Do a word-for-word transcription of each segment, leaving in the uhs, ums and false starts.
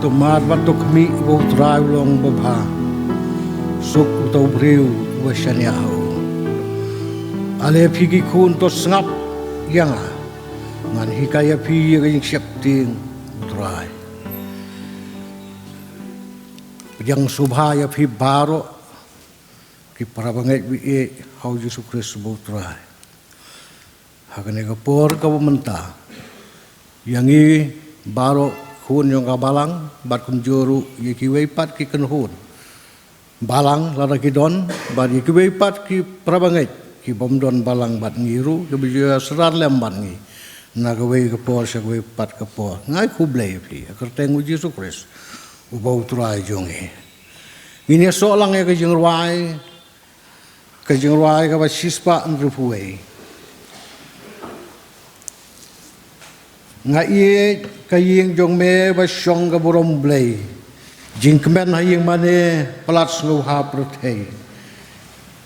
To mad bad to khmih ba U Trai u long babha. Suk uta u briew uba shaniah ha u. Ale phi ki khun to sngap ïa nga. Ngan hikai ïa phi ïa ka jingsheptieng U Trai. Pdiang sngewbha ïa phi baroh ki para bangeit ba ïeit ha U Jisu Khrist ba U Trai. Ha kane ka por kaba mynta, ïa ngi baroh khun jong ka balang bad kumjuh ruh ïa kiwei pat ki kynhun balang lada ki don, bad ïa kiwei pat ki para bangeit ki bym don balang bad ngi ruh, kiba ju ïasyrah lem bad ngi na kawei ka por sha kawei pat ka por. Nga ai khublei ïa phi ha ka kyrteng U Jisu Khrist uba U Trai jong ngi. Ngin ïasoh lang ïa ka jingrwai, ka jingrwai kaba shispah hynriewphew wei. Nga ïeit ka ïing jong me ba shong ka burom Blei. Jingkmen ha ïing mane, palat sngewbha pyrthei.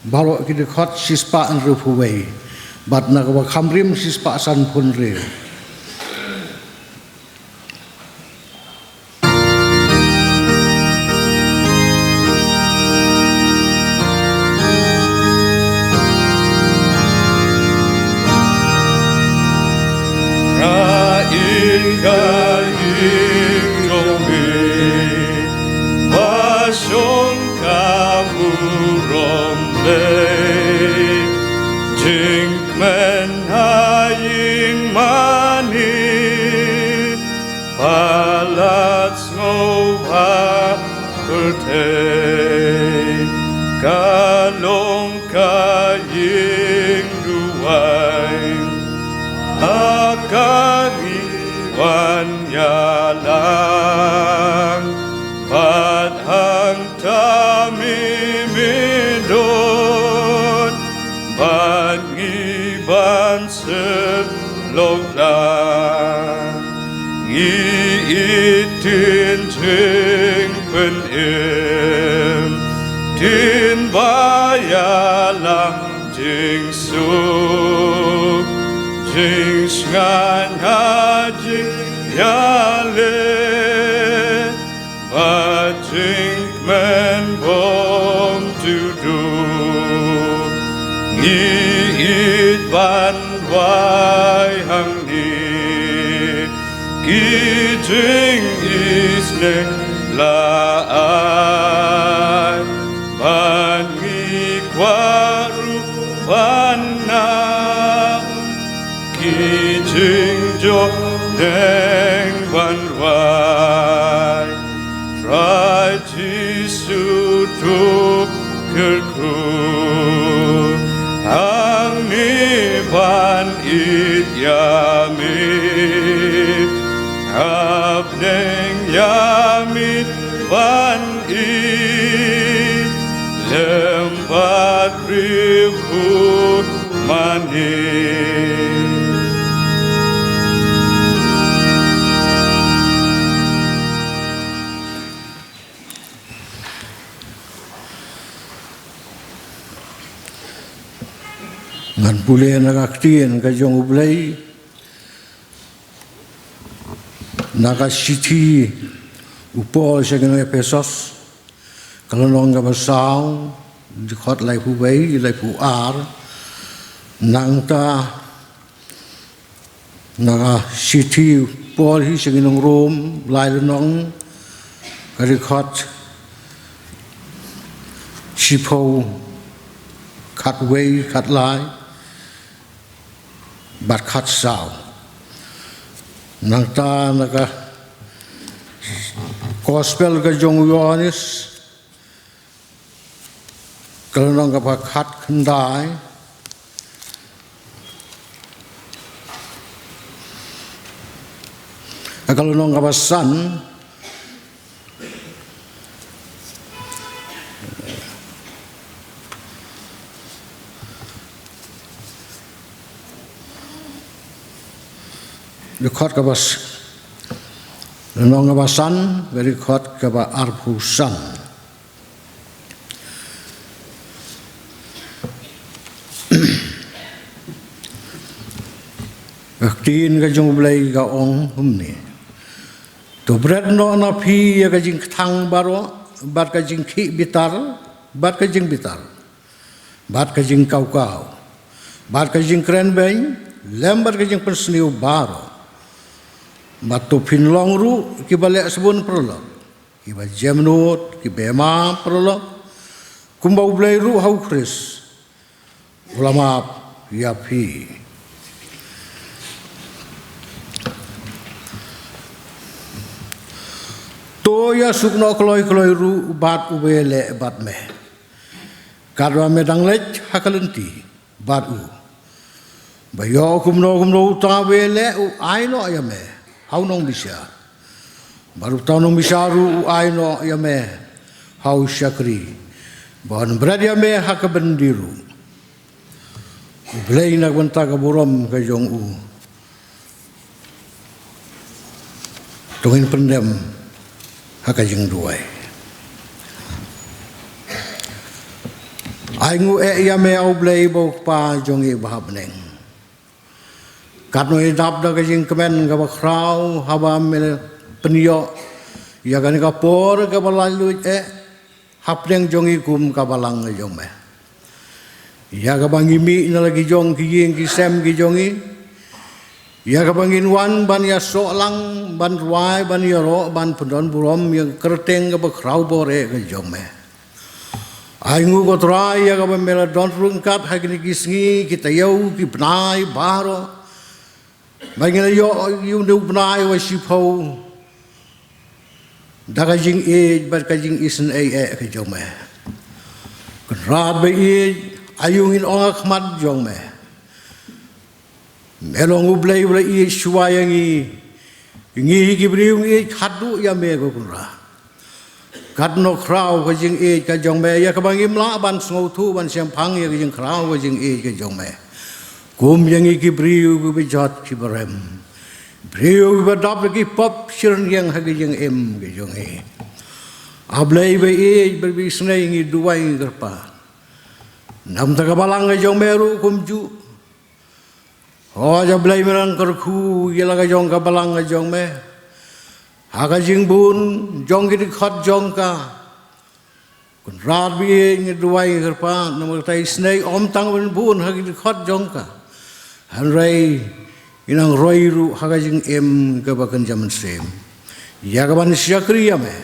Baroh ki dkhot shispah hynriewphew wei. Bad na kaba kham rim shispah sanphew hynriew. Nga ïeit ka ïing jong me ba shong ka burom Blei. Jingkmen ha ïing mane, palat sngewbha pyrthei. Ka long ka ïing duwai ha ka ngi wan ïalang, bad hangta me me don bad ngi ban shlok lang. Ngi ïeit ktien jingpynim, ktien ba ïalam jingsuk, jingshngaiñ ha jingïaleh, bad jingkmen bymjukjuk. Ngi ïeit ban duwai hangne, ki jingisynei la ai, bad ngi kwah ruh ban nang ki jingjop neng ban duwai. Trai Jisu, to kyrkhu hangne ban ïeit ïa me, hapdeng ïa me ban ïeit lem bad briew kumne. Ngan pule na ka ktien ka jong U Blei na ka shithi u Paul sha ki nong Ephesos, ka lynnong kaba saw, dkhot laiphew wei, laiphew ar. Nangta na ka shithi u Paul hi sha ki nong Rom, lai lynnong, ka dkhot shiphew, khatwei, khatlai bad khatsaw. Nangta na ka gospel ka jong u Ïoannis, ka lynnong kaba khatkhyndai, ka lynnong kaba san, dkhot kaba s-, lynnong kaba san, ka dkhot kaba arphew san. Ka ktien ka jong U Blei ka ong kumne. To bret noh na phi ïa ka jingkthang baroh, bad ka jingkhih bitar, bad ka jingbitar, bad ka jingkawkaw, bad ka jingkren beiñ, lem bad ka jingpynsniew baroh. Bad to phin long ruh kiba leh sbun paralok, kiba jemnud, kiba ïa map paralok, kumba U Blei ruh ha U Khrist u la map ïa phi. To ïa suk noh kloi kloi ruh bad uba ïaleh bad me, katba me dang leit ha ka lynti bad u, ba ïoh kumno kumno uta uba ïaleh u ai noh ïa me ha u nongbishar, bad uta u nongbishar ruh u ai noh ïa me ha u shakri, ba un bret ïa me ha ka byndi ruh. U Blei na ka bynta ka burom ka jong u, to ngin pyndem ha ka jingduwai. Ai nguh eh ïa me, A U Blei ba U Kpa jong ngi ba ha bneng. Katno ïa dap da ka jingkmen kaba khraw haba me pynïoh ïa kane ka por kaba laitluid eh hapdeng jong ngi kum ka balang ka jong me, ïa kaba ngi mih na la ki jong ki ïing ki sem ki jong ngi, ïa kaba ngin wan ban ïasoh lang, ban rwai, ban ïaroh, ban pyndon burom ïa ka kyrteng kaba khraw bor eh ka jong me. Ai nguh ko Trai ïa kaba me la don ryngkat ha kine ki sngi, ki taïew, ki bnai baroh. Ba ngi la ïoh ïa une u bnai uba shiphew da ka jingïeit bad ka jingisynei eh ka jong me. Kynrad ba ïeit, aïu ngin ong ha khmat jong me. Me long U Blei uba la ïeit shuwa ïa ngi. Ngi hi ki briew ngi ïeit haduh ïa me ko Kynrad. Katno khraw ka jingïeit ka jong me, ïa kaba ngim lah ban sngewthuh ban shemphang ïa ka jingkhraw ka jingïeit ka jong me. Kum ïa ngi ki briew kiba jot kiba rem, briew kiba dap da ki pop shirynïeng ha ka jingim ka jong ngi. A Blei ba ïeit bad ba isynei, ngi duwai ngi kyrpad na ka bynta ka balang ka jong me ruh kumjuh. Hooid A Blei, me nang kyrkhu ïa la ka jong ka balang ka jong me ha ka jingbun jong ki dkhot jong ka. Kynrad ba ïeit, ngi duwai ngi kyrpad namar kata isynei ym tang ban bun ha ki dkhot jong ka, hynrei ngi nang roi ruh ha ka jingim kaba kynja mynsiem ïa ka ban shakri ïa me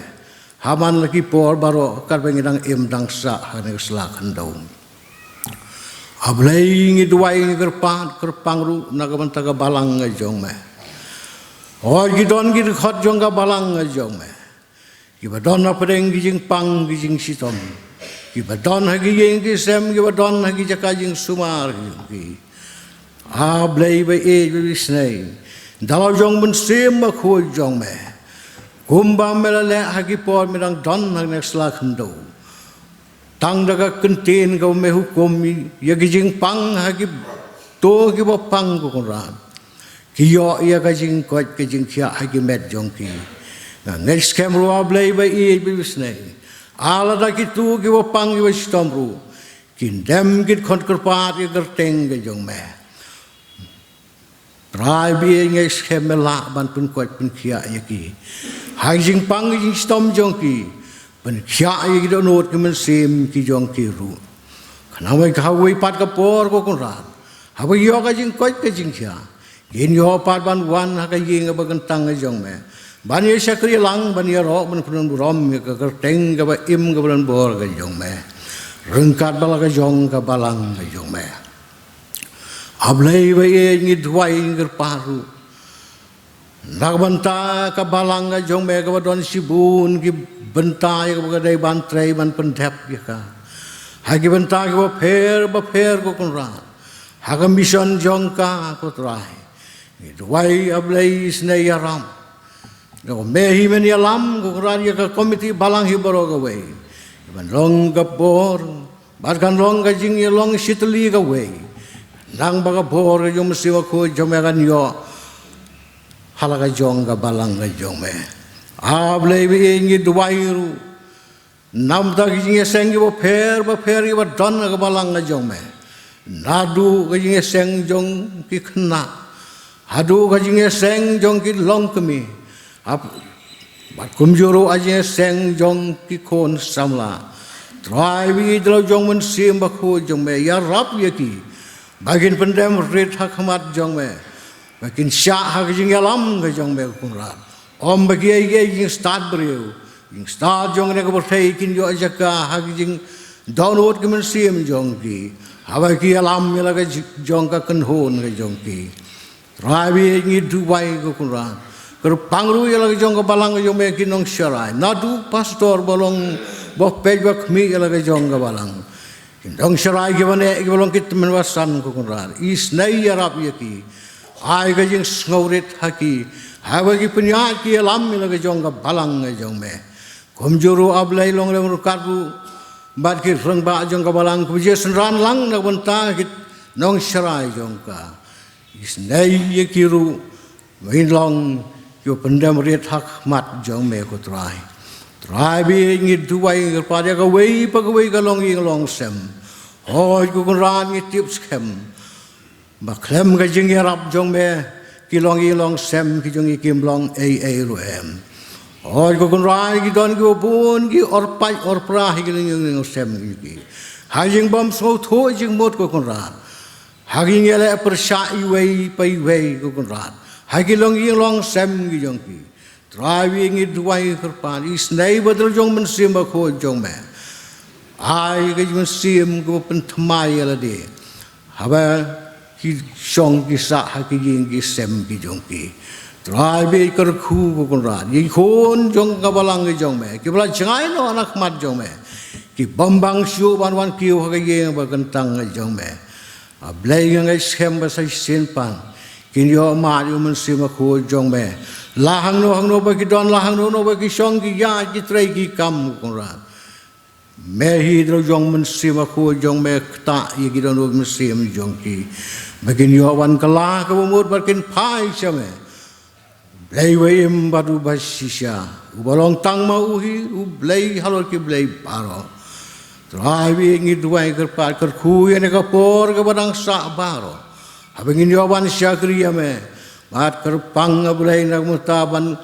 ha man la ki por baroh katba ngi dang im dang sah ha kane ka sla khyndew. A Blei, ngi duwai ngi kyrpad kyrpang ruh na ka bynta ka balang ka jong me. Hooid ki don ki dkhot jong ka balang ka jong me kiba don hapdeng ki jingpang ki jingshitom, kiba don ha ki ïing ki sem, kiba don ha ki jaka jingsumar ki jong ki. A Blei ba ïeit ba isynei, da la jong Mynsiem Bakhuid jong me, kumba me la leh ha ki por me dang don ha kane ka sla khyndew, tang da ka kyntien kaba me hukum ïa ki jingpang ha kito kiba pang ko Kynrad, ki ïoh ïa ka jingkoit ka jingkhiah ha ki met jong ki. Nga ngeit skhem ruh A Blei ba ïeit ba isynei, lada kito kiba pang kiba shitom ruh kin dem kin khot kyrpad ïa ka kyrteng ka jong me. Trai ba ïeit, nga ngeit skhem me lah ban pynkoit pynkhiah ïa ki ha ki jingpang ki jingshitom jong ki, pynkhiah ïa ki dohnud ki mynsiem ki jong ki ruh. Khnang ba ha kawei pat ka por ko Kynrad, haba ïoh ka jingkoit ka jingkhiah, kin ïoh pat ban wan ha ka ïing kaba kyntang ka jong me ban ïa shakri lang, ban ïaroh, ban pynburom ïa ka kyrteng kaba im kaba donbor ka jong me ryngkat bad la ka jong ka balang ka jong me. A Blei ba ïeit, ngi duwai ngi kyrpad ruh na ka bynta ka balang ka jong me kaba don shibun ki bynta ïa kaba ka dei ban trei ban pyndep ïa ka ha ki bynta kiba pher bapher ko Kynrad, ha ka mission jong ka ko Trai. Ngi duwai A Blei isynei ïaram. Ngi me hi men ïalam ko Kynrad ïa ka komiti balang hi baroh kawei, ban long ka bor bad kan long ka jingïalong shitylli kawei, nang ba ka bor ka jong Mynsiem Bakhuid jong me kan ïoh ha la ka jong ka balang ka jong me. A Blei ba ïeit, ngi duwai ruh na ka bynta ki jingïaseng kiba pher bapher kiba don ha ka balang ka jong me, naduh ka jingïaseng jong ki khynnah haduh ka jingïaseng jong ki longkmie, ap- Bad kumjuh ruh ha jingïaseng jong ki khun samla. Trai, bad ïa ki jong u Mynsiem Bakhuid jong me, ïarap ïa ki ba kin pyndem rit ha khmat jong me, ba kin shah ha ka jingïalam ka jong me, ko Kynrad. Ym ba kiei kiei ki jingstad briew, jingstad jong kane ka pyrthei kin ïoh jaka ha ka jingdohnud ka mynsiem jong ki, haba ki ïalam ïa la ka jong ka kynhun ka jong ki. Trai, bad ngi duwai, ko Kynrad, kyrpang ruh ïa la ka jong ka balang ka jong me, ki nongsharai, naduh pastor ba long, ba peit ba khmih ïa la ka jong ka balang. Ki nongsharai kiba neh, kiba long ki tymmen basan, ko Kynrad, isynei ïarap ïa ki. Ai ka jingsngewrit ha ki, haba ki pynïaid ki ïalam ïa la ka jong ka balang ka jong me. Kumjuh ruh, A Blei, long lem ryngkat ruh bad ki rangbah jong ka balang, kiba ju synran lang na ka bynta ki nongsharai jong ka. Isynei ïa ki ruh, ba kin long kiba pyndem rit ha khmat jong me, ko Trai. Trai, bad ngi duwai, kyrpad ïa kawei pa kawei ka longïing longsem. Hooid, ko Kynrad, ngi tip skhem ba khlem ka jingïarap jong me, ki longïing longsem ki jong ngi kim long ei ei ruh em. Hooid, ko Kynrad, ki don kiba bun ki orpait orpra ha ki longïing longsem ki jong ki. Ha ka jingbymsngewthuh jingmut, ko Kynrad, ha ka jingïaleh pyrshah iwei pa iwei, ko Kynrad, ha ki longïing longsem ki jong ki. Trai, bad ngi duwai, kyrpad, isynei bad la ka jong u Mynsiem Bakhuid jong me. Ai ka jong u Mynsiem kaba pynthymmai ïa lade, haba ki shong ki sah ha ki ïing ki sem ki jong ki. Trai, bad kyrkhu, ko Kynrad, ïa ki khun jong ka balang ka jong me, kiba la jngai noh na khmat jong me, ki bym bang shuh ban wan kiew ha ka ïing ba kyntang ka jong me. A Blei, nga ngeit skhem ba sa shisien pat kin ïoh mad ïa u Mynsiem Bakhuid jong me. La hangno hangno ba ki don, la hangno hangno ba ki shong, ki ïaid, ki trei, ki kam, ko Kynrad, me hi da la ka jong u Mynsiem Bakhuid jong me, ktah ïa ki dohnud mynsiem jong ki, ba kin ïoh wan kylla kaba mut bad kin phai sha me. Blei uba im bad uba shisha, uba long tang ma u hi u Blei halor ki blei baroh. Trai, bad ngi duwai, kyrpad, kyrkhu ïa kane ka por kaba dang sah baroh, haba ngin ïoh ban shakri ïa me. Bad kyrpang, A Blei, na ka bynta ban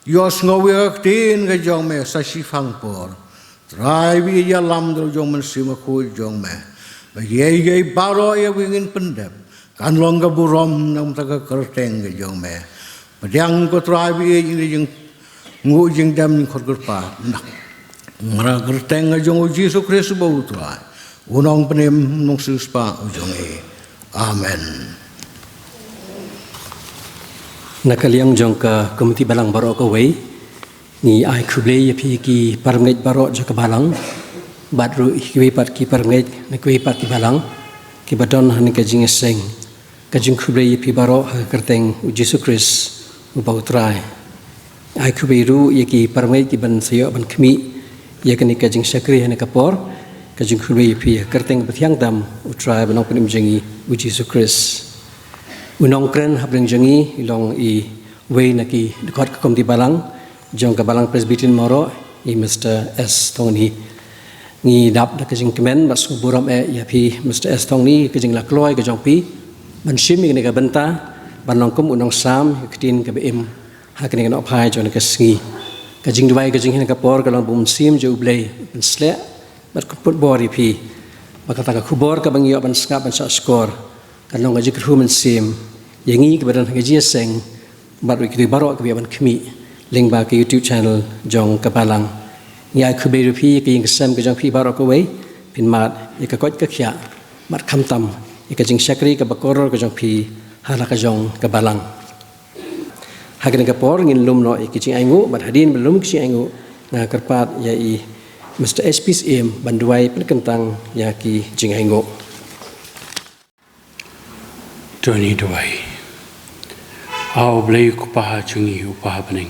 ïohsngew ïa ka ktien ka jong me sa shiphang por. Trai, bad ïalam da la ka jong u Mynsiem Bakhuid jong me, ba kiei kiei baroh ïa ba ngin pyndep kan long ka burom na ka bynta ka kyrteng ka jong me. Pdiang, ko Trai, bad ïa ngi da ka jingnguh jingdem, jingkhot kyrpad, na ka kyrteng ka jong u Jisu Khrist uba u Trai, u Nongpynim Nongsiewspah u jong ngi. Amen. Na ka liang jong ka Komiti Balang baroh kawei, ngi ai khublei ïa phi ki parangeit baroh jong ka balang, bad ruh ïa kiwei pat ki parangeit na kiwei pat ki balang kiba don ha kane ka jingïaseng. Ka jingkhublei ïa phi baroh ha ka kyrteng u Jisu Khrist uba u Trai. Ai khublei ruh ïa ki parangeit kiban sa ïoh ban khmih ïa kane ka jingshakri ha kane ka por. Ka jingkhublei ïa phi ha ka kyrteng kaba thiang tam u Trai bad Nongpynim jong ngi u Jisu Khrist. U nongkren hapdeng jong ngi i long iwei na ki dkhot ka Komiti Balang jong ka Balang Presbyterian Mawroh, i Mister S Thongni. Ngi dap da ka jingkmen bad sngewburom eh ïa phi, Mister S Thongni, ka jingla kloi ka jong phi ban shim ïa kane ka bynta ban long kum u nongsam ïa ka ktien kaba im ha kane ka nohphai jong kane ka sngi. Ka jingduwai ka jong ngi ha kane ka por ka long ba u Mynsiem jong u Blei un pynsleh bad un pynbor ïa phi, ba kata ka khubor kaba ngi ïoh ban sngap ban shahshkor kan long ka jingkyrkhu mynsiem ïa ngi kiba don ha ka jingïaseng bad ruh ïa kito baroh kiba ïoh ban khmih lyngba ka YouTube channel jong ka balang. Ngi ai khublei ruh ïa phi ïa ka ïing ka sem ka jong phi baroh kawei, phin mad ïa ka koit ka khiah bad khamtam ïa ka jingshakri kaba kordor ka jong phi ha la ka jong ka balang. Ha kane ka por ngin lum noh ïa ki jingainguh, bad hadien ba lum ki jingainguh, nga kyrpad ïa i Mister H P Syiem ban duwai pynkyntang ïa ki jingainguh. To ngin duwai. A U Blei U Kpa jong ngi uba ha bneng,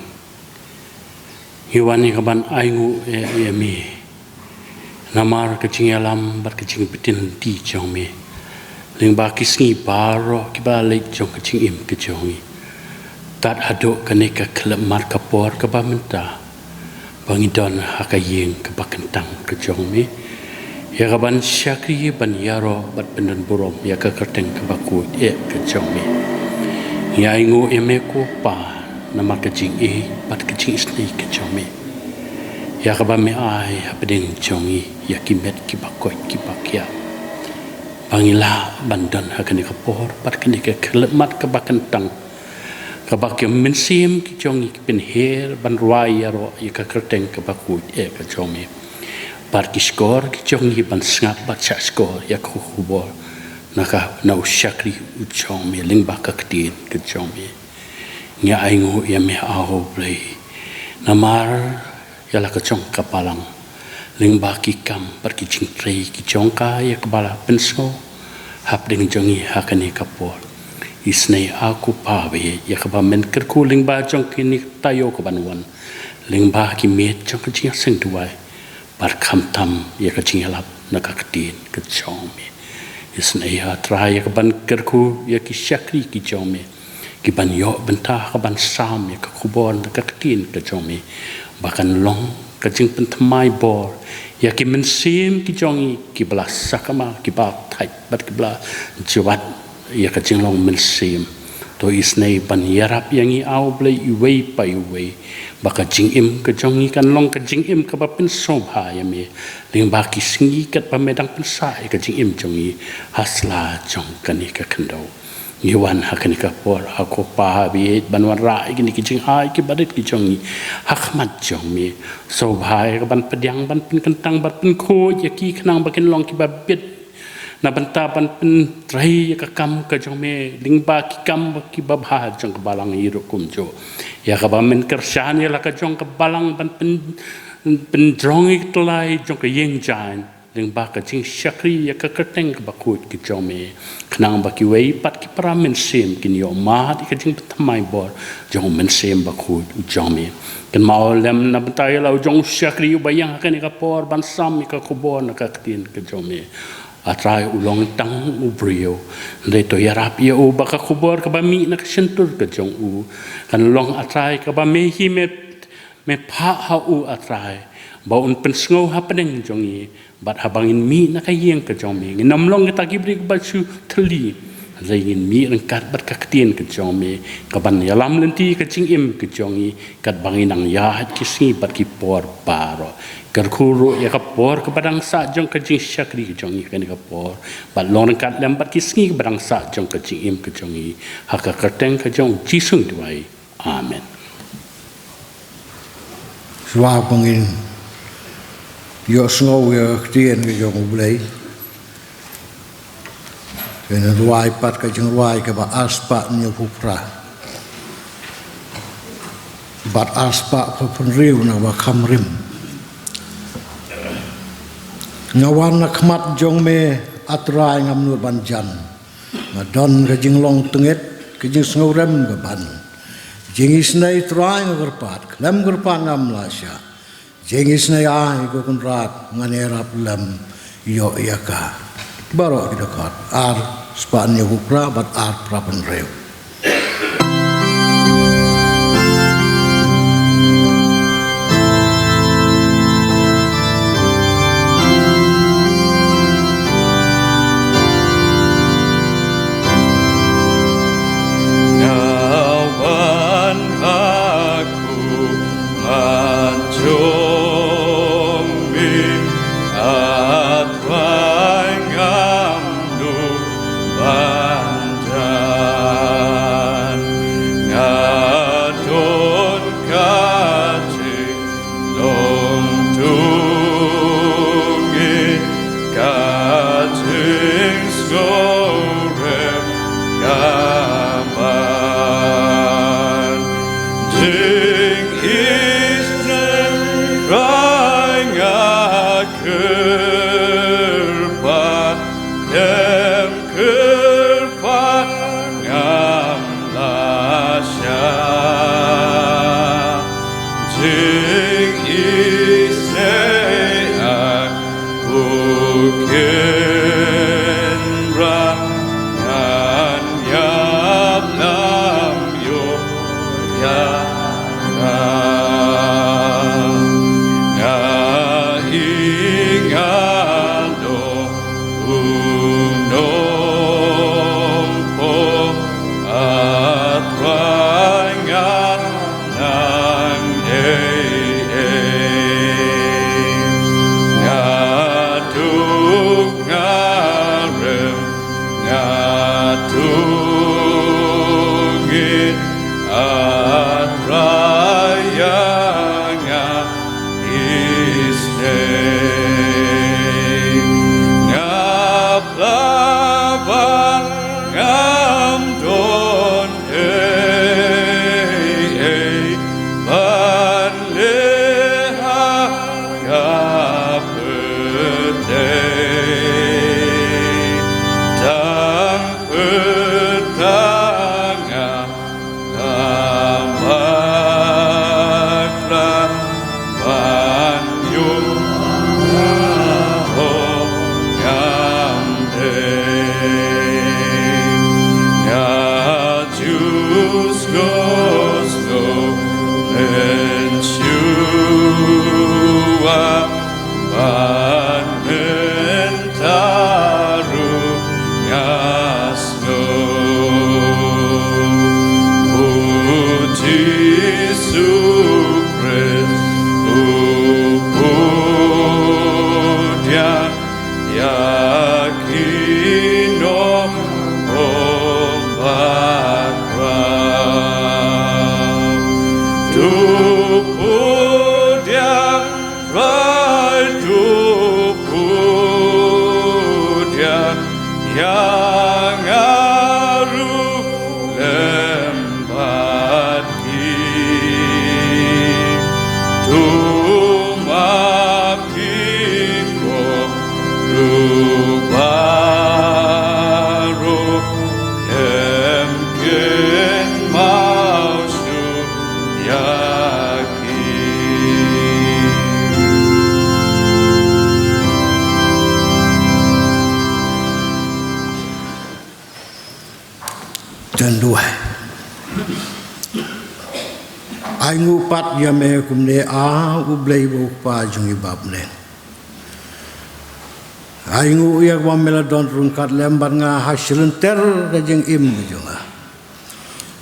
ngi wan ïa ka ban ainguh ïa, ïa me namar ka jingïalam bad ka jingbtin lynti jong me lyngba ki sngi baroh kiba la leit jong ka jingim ka jong ngi, tad haduh kane ka khyllipmat ka por kaba mynta ba ngi don ha ka ïing kaba kyntang ka jong me, ïa ka ban shakri, ban ïaroh bad pyndonburom ïa ka kyrteng kaba khuid eh ka jong me. Ngi ainguh ïa me ko Pa, namar ka jingïeit bad ka jingisynei ka jong me, ïa kaba me ai hapdeng jong ngi ïa ki met kiba koit kiba khiah, ba ngin lah ban don ha kane ka por bad kane ka khyllipmat kaba kyntang, kaba ki mynsiem ki jong ngi ki pynher ban rwai ïaroh ïa ka kyrteng kaba khuid eh ka jong me. Bad ki shkor ki jong ngi ban sngap bad shahshkor ïa ka khubor na ka, na u shakri u jong me lyngba ka ktien ka jong me. Ngi ainguh ïa me, A U Blei, namar ïa la ka jong ka balang, lyngba ki kam bad ki jingtrei ki jong ka ïa kaba la pynsngew hapdeng jong ngi ha kane ka por. Isynei, A Kpa ba ïeit, ïa kaba men kyrkhu lyngba jong kine ki taïew kaban wan, lyngba ki miet jong ka jingïaseng duwai bad khamtam ïa ka jingïalap na ka ktien ka jong me. Isynei, A Trai, ïa kaban kyrkhu ïa ki shakri ki jong me, kiban ïoh bynta ha kaban sam ïa ka khubor na ka ktien ka jong me, ba kan long ka jingpynthymmai bor ïa ki mynsiem ki jong ngi kiba la sakma, kiba thait bad kiba la jwat ïa ka jinglong mynsiem. To isynei ban ïarap ïa ngi, A U Blei, iwei pa iwei, ba ka jingim ka jong ngi kan long ka jingim kaba pynsngewbha ïa me lyngba ki sngi katba me dang pynsah ïa ka jingim jong ngi ha sla jong kane ka khyndew. Ngi wan ha kane ka por, A Kpa ba ïeit, ban wanrah ïa kine ki jingai kiba rit ki jong ngi ha khmat jong me. Sngewbha ïa ka ban pdiang, ban pynkyntang, ban pynkhuid ïa ki khnang ba kin long kiba bit na bynta ban pyntrei ïa ka kam ka jong me lyngba ki kam kiba bha jong ka balang hi ruh kumjuh. Ïa kaba men kyrshan ïa la ka jong ka balang ban pyn, pynjrong ïa ka tyllai jong ka ïing jaiñ lyngba ka jingshakri ïa ka kyrteng kaba khuid ka jong me, khnang ba kiwei pat ki para mynsiem kin ïoh mad ïa ka jingpynthymmai bor jong u Mynsiem Bakhuid u jong me. Kynmaw lem na bynta ïa la u jong u shakri uba ïeng ha kane ka por ban sam ïa ka khubor na ka ktien ka jong me. A Trai, u long tang u briew, hynrei to ïarap ïa u ba ka khubor kaba mih na ka shyntur ka jong u kan long, A Trai, kaba me hi me, me phah ha u, A Trai, ba un pynsngew hapdeng jong ngi. Bad haba ngin mih na ka ïing ka jong me, ngin ym long kita ki briew kiba shu thylli, hynrei ngin mih ryngkat bad ka ktien ka jong me kaban ïalam lynti ka jingim ka jong ngi katba ngi nang ïaid ki sngi bad ki por baroh. Kyrkhu ruh ïa ka por kaba dang sah jong ka jingshakri ka jong ngi kane ka por, bad long ryngkat lem bad ki sngi kaba dang sah jong ka jingim ka jong ngi. Ha ka kyrteng ka jong U Jisu ngi duwai. Amen. Shuwa ba ngin ïohsngew ïa ka ktien ka jong U Blei, ngin rwai pat ka jingrwai kaba arspah hynñiewphew phra bad arspah phew hynriew, na kaba kham rim. Nga wan na khmat jong me, A Trai, ngam nud ban jan. Nga don ka jinglong tyngeh, ka jingsngewrem ka ban. Jingisynei, Trai, nga kyrpad, khlem kyrpad ngam lah shah. Jingisynei, ai ko Kynrad, ngan ïarap lem ïoh ïa ka. Baroh ki dkhot, arspah hynñiewphew phra bad arspah phew hynriew. Nga wan ha khmat jong me, A Trai, ngam nud ban jan. Nga don ka jing long tyngeh, ka jingsngewrem ka ban. Jingisynei, Trai, nga kyrpad, khlem kyrpad Ngam don ei ei ban leh ha ka pyrthei, tang pyrta nga, nga bakla ban ïoh ha u ngam dei. Nga ju sngewsih mynshuwa bad mynta ruh nga sngew. U Jisu Khrist u pdiang ïa ki nongpop bakhraw. To pdiang, Trai, to pdiang ïa nga ruh lem bad ki. To map ki kohnguh baroh, em kynmaw shuh ïa ki. Tang duwai. Ainguh pat ïa me kumne, A U Blei U Kpa jong ngi ba bneng. Ainguh ïa kaba me la don ryngkat lem bad nga ha shilynter ka jingim ka jong nga,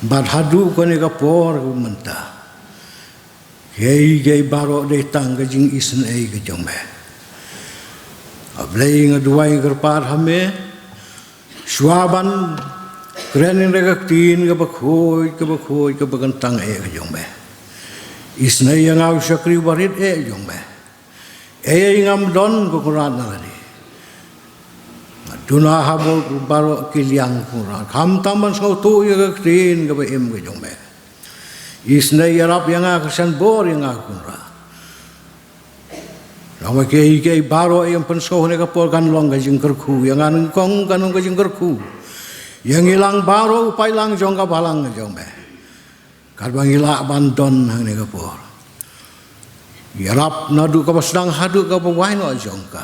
bad haduh kane ka por kaba mynta. Kiei kiei baroh dei tang ka jingisynei ka jong me. A Blei, nga duwai, nga kyrpad ha me, shuwa ban kren ïa ka ktien kaba khuid, kaba khuid, kaba kyntang eh ka jong me. Isynei ïa nga u shakri uba rit eh jong me. Ei ei ngam don, ko Kynrad, na lade. Nga duna ha baroh ki liang, ko Kynrad, khamtam ban sngewthuh ïa ka ktien kaba im ka jong me. Isynei, ïarap ïa nga, kyrshan bor ïa nga, ko Kynrad. Namar kiei kiei baroh ïa nga pynsngew ha kane ka por kan long ka jingkyrkhu ïa nga nyngkong, kan long ka jingkyrkhu ïa ngi lang baroh u paidlang jong ka balang jong me. Katba ngi lah ban don hangne ka por. Ïarap naduh kaba sdang haduh kaba wai noh jong ka.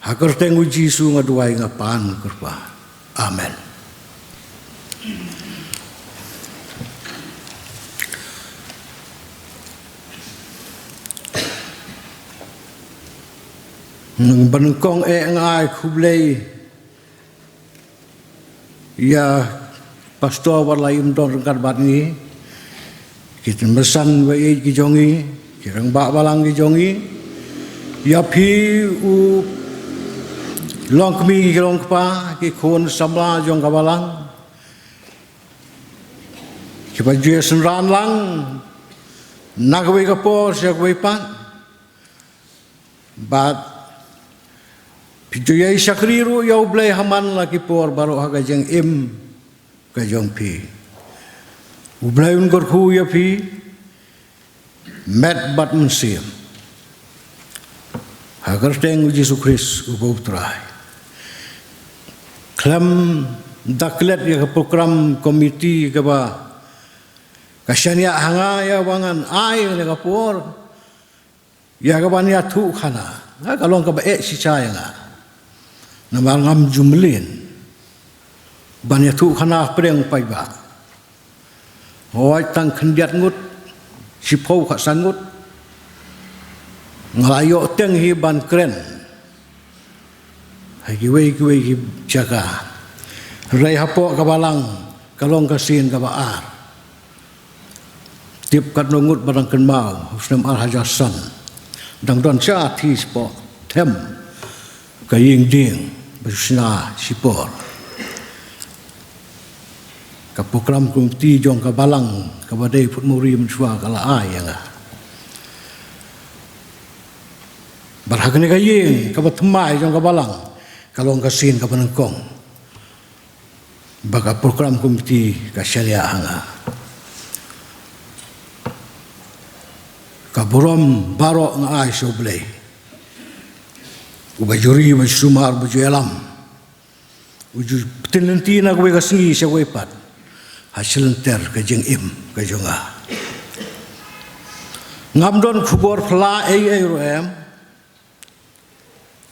Ha ka kyrteng U Jisu nga duwai, nga pan kyrpad. Amen. Nang ba nyngkong eh nga ai khublei ïa pastor ba la im don ryngkat bad ngi, ki tymmen basan ba ïeit ki jong ngi, ki rangbah balang ki jong ngi, ïa phi u longkmie ki longkpa, ki khun samla jong ka balang, kiba ju ïasynran lang na kawei ka por sha kawei pat. Bad phi ju ïai shakri ruh ïa U Blei ha man la ki por baroh ha ka jingim ka jong phi. U Blei un kyrkhu ïa phi met bad mynsiem. Ha ka kyrteng U Jisu Khrist uba U Trai. Khlem da klet ïa ka program committee kaba ka shaniah ha nga ïa ba ngan ai ha kane ka por ïa kaban ïathuh khana. Nga, ka long kaba eh shisha ïa nga. Namar ngam ju mlien ban ïathuh khana hapdeng paidbah. Hooid, tang khyndiat ngut, shiphew khatsan ngut nga la ïoh teng hi ban kren ha kiwei kiwei ki jaka. Hynrei hapoh ka balang ka long ka sien kaba ar. Tip katno ngut ba dang kynmaw, ha u snem ar hajar san, dang don sha thie shapoh them ka ïing dieng ba shu shna shipor. Ka program committee jong ka balang kaba dei Putmuri mynshuwa ka la ai ïa nga. Bad ha kane ka ïing kaba thymmai jong ka balang ka long ka sien kaba nyngkong. ba ka program committee ka shaniah ha nga. Ka burom baroh nga ai sha U Blei, uba ju ri, uba ju sumar, uba ju ïalam, u ju pynlynti na kawei ka sngi sha kawei pat ha shilynter ka jingim ka jong nga. Ngam don khubor phylla ei ei ruh em.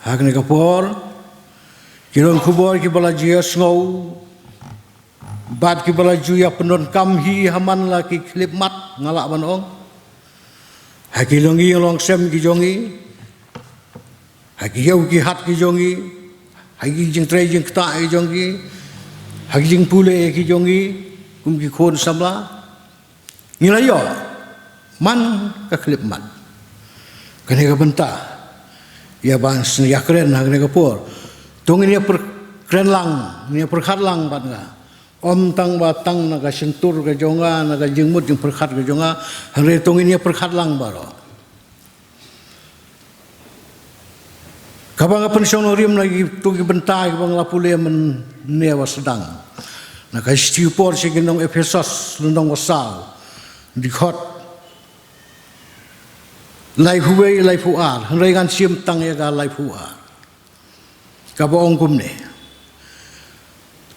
Ha kane ka por, ki don khubor kiba la ju ïasngew bad kiba la ju ïa pyndonkam hi ha man la ki khyllipmat, nga lah ban ong, ha ki longïing longsem ki jong ngi, ha ki ïew ki hat ki jong ngi, ha ki jingtrei jingktah ki jong ngi, ha ki jingpule ki jong ngi kum ki khun samla. Ngi la ïoh man ka khyllipmat. Kane ka bynta ïa ban sngewkren ha kane ka por, to ngin ïa pyrkhat lang, ngin ïa pyrkhat lang bad nga. Ym tang ba tang na ka shyntur ka jong nga, na ka jingmut jingpyrkhat ka jong nga, hynrei to ngin ïa pyrkhat lang baroh. Kaba nga pynshong nongrim na kito ki bynta kiba nga la pule mynne ba sdang, na ka shithi u Paul sha ki nong Ephesos, lynnong ba saw, dkhot laiphew wei, laiphew ar, hynrei ngan shim tang ïa ka laiphew ar. Kaba ong kumne: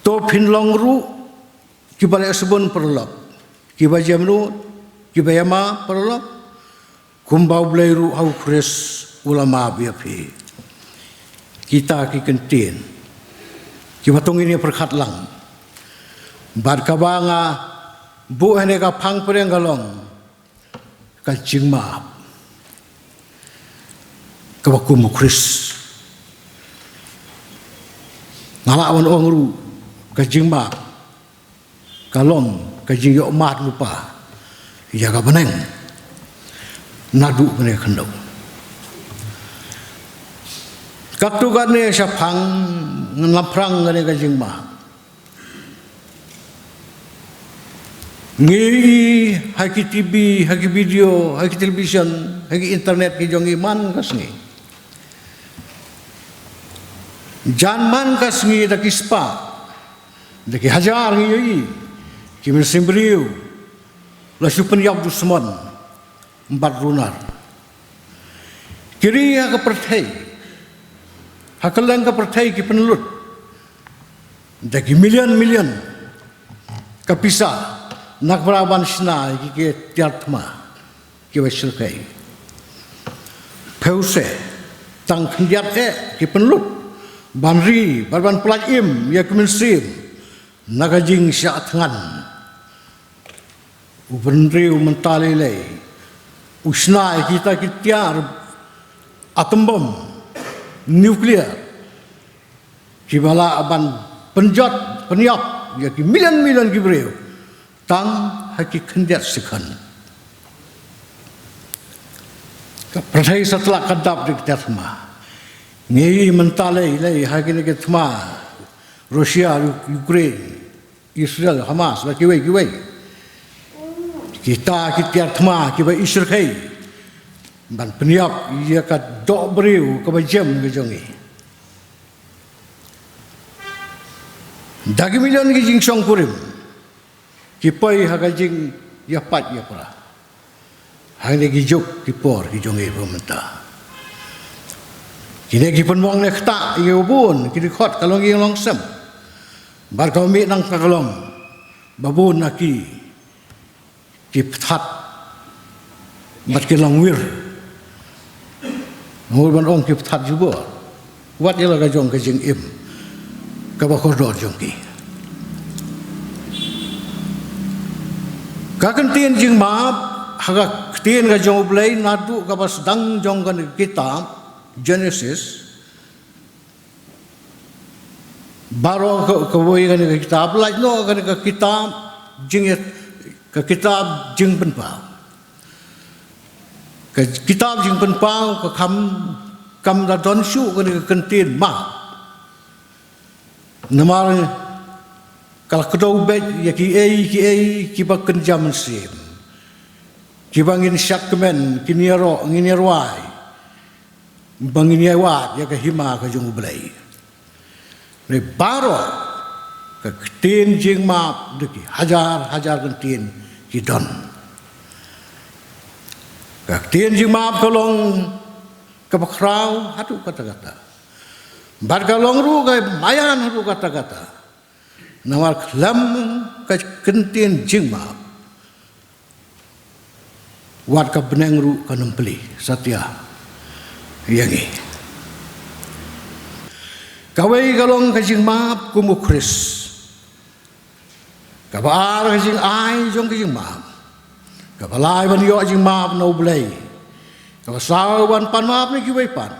To phin long ruh kiba leh sbun paralok, kiba jemnud, kiba ïama paralok, kumba U Blei ruh ha U Khrist u la map ïa phi. Kita ki kyntien kiba to ngin ïa pyrkhat lang. Bad kaba nga buh ha kane ka phang pyrshang ka long ka jingmap kaba kum U Khrist. Nga lah ban ong ruh, ka jingmap ka long ka jingïoh mad lypa ïa ka bneng naduh kane ka khyndew. Katto katne shaphang, ngan lam pyrshang kane ka jingmap. Ngi ïohi ha ki T V, ha ki video, ha ki television, ha ki internet ki jong ngi man ka sngi. Jan man ka sngi da ki spah, da ki hajar ngi ïohi ki mynsiem briew la shu pynïap dusmon bad runar. Ki ri ha ka pyrthei, ha kylleng ka pyrthei ki pynlut da ki million million ka pisa na ka bynta ban shna ïa ki tiar thma kiba shyrkhei. Phi ïohi, tang khyndiat eh ki pynlut ban ri bad ban pyllait im ïa ki mynsiem na ka jingshah thngan. U bynriew mynta lei lei u shna ïa kita ki tiar atom bom nuclear kiba lah ban pynjot pynïap ïa ki million million ki briew tang ha ki khyndiat second. Ka pyrthei satlak ka dap da ki tiar thma. Ngi ïohi mynta lei lei ha kine ki thma Russia, U-, Ukraine, Israel, Hamas, bad kiwei kiwei. Kita ki tiar thma kiba i shyrkhei ban pynïap ïa ka doh briew kaba jem ka jong ngi. Da ki million ki jingshongkurim ki poi ha ka jingïapait ïapra ha kine ki juk ki por ki jong ngi ba mynta. Kine ki pynmong ne ktah ïa u bun ki dkhot ka longïing longsem bad kaba mih nangta ka long ba bun na ki ki pthat bad ki longwir. Nga mut ban ong ki pthat jubor wat ïa la ka jong ka jingim kaba kordor jong ki. Ka kyntien jingmap ha ka ktien ka jong U Blei naduh kaba sdang jong kane ka kitab Genesis. Baroh ka, kawei kane ka kitab, lait noh kane ka kitab jing, ka kitab Jingpynpaw. Ka kitab Jingpynpaw ka kam, kam da don shuh kane ka kyntien map. Namar ka la kdew beit ïa kiei kiei kiba kynja mynsiem, kiba ngin shad kmen, kin ïaroh, ngin ïarwai, ba ngin ïawad ïa ka hima ka jong U Blei. Hynrei baroh Ka ktien jingmap da ki hajar hajar ka ktien ki don. Ka ktien jingmap ka long kaba khraw haduh katta katta. Bad ka long ruh ka maïan haduh katta katta. Namar khlem ka ktien jingmap, wat ka bneng ruh kan ym plie satia ïa ngi. Kawei ka long ka jingmap kum u Khrist. Kaba ar ka jingai jong ka jingmap. Kaba lai ban ïoh jingmap na U Blei. Kaba saw ban pan map na kiwei pat.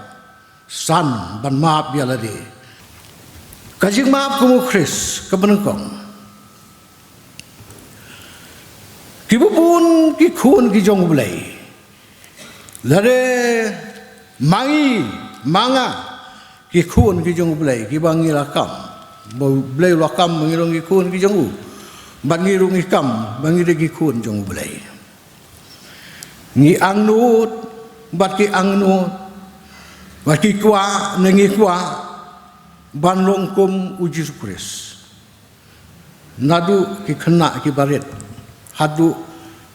San ban map ïa lade. Ka jingmap kum u Khrist kaba nyngkong. Kiba bun ki khun ki jong U Blei. Lade ma ngi ma nga ki khun ki jong U Blei kiba ngi la kam. Ba U Blei u la kam ba ngi long ki khun ki jong u. Bad ngi ruh ngi kam ba ngi dei ki khun jong U Blei. Ngi angnud bad ki angnud bad ki kwah ne ngi kwah ban long kum u Jisu Khrist. Naduh ki khynnah kiba rit haduh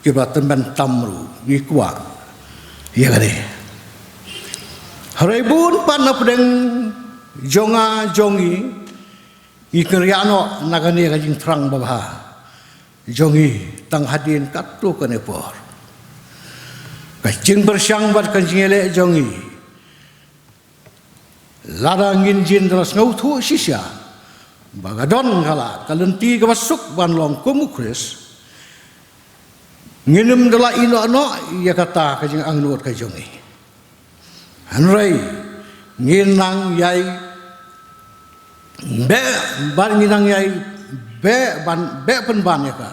kiba tymmen tam ruh ngi kwah ïa kane. Hynrei bun pat na pdeng jong nga jong ngi, ngi kynriah noh na kane ka jingthrang babha jong ngi tang hadien katto katne por. Ka jingpyrshang bad ka jingïaleh jong ngi, lada ngin jin da la sngewthuh shisha ba ka don ka la ka lynti kaba suk ban long kum u Khrist, ngin ym da la ïehnoh noh ïa kata ka jingangnud ka jong ngi. Hynrei ngin nang ïai beh bad ngin nang ïai beh ban beh pynban ïa ka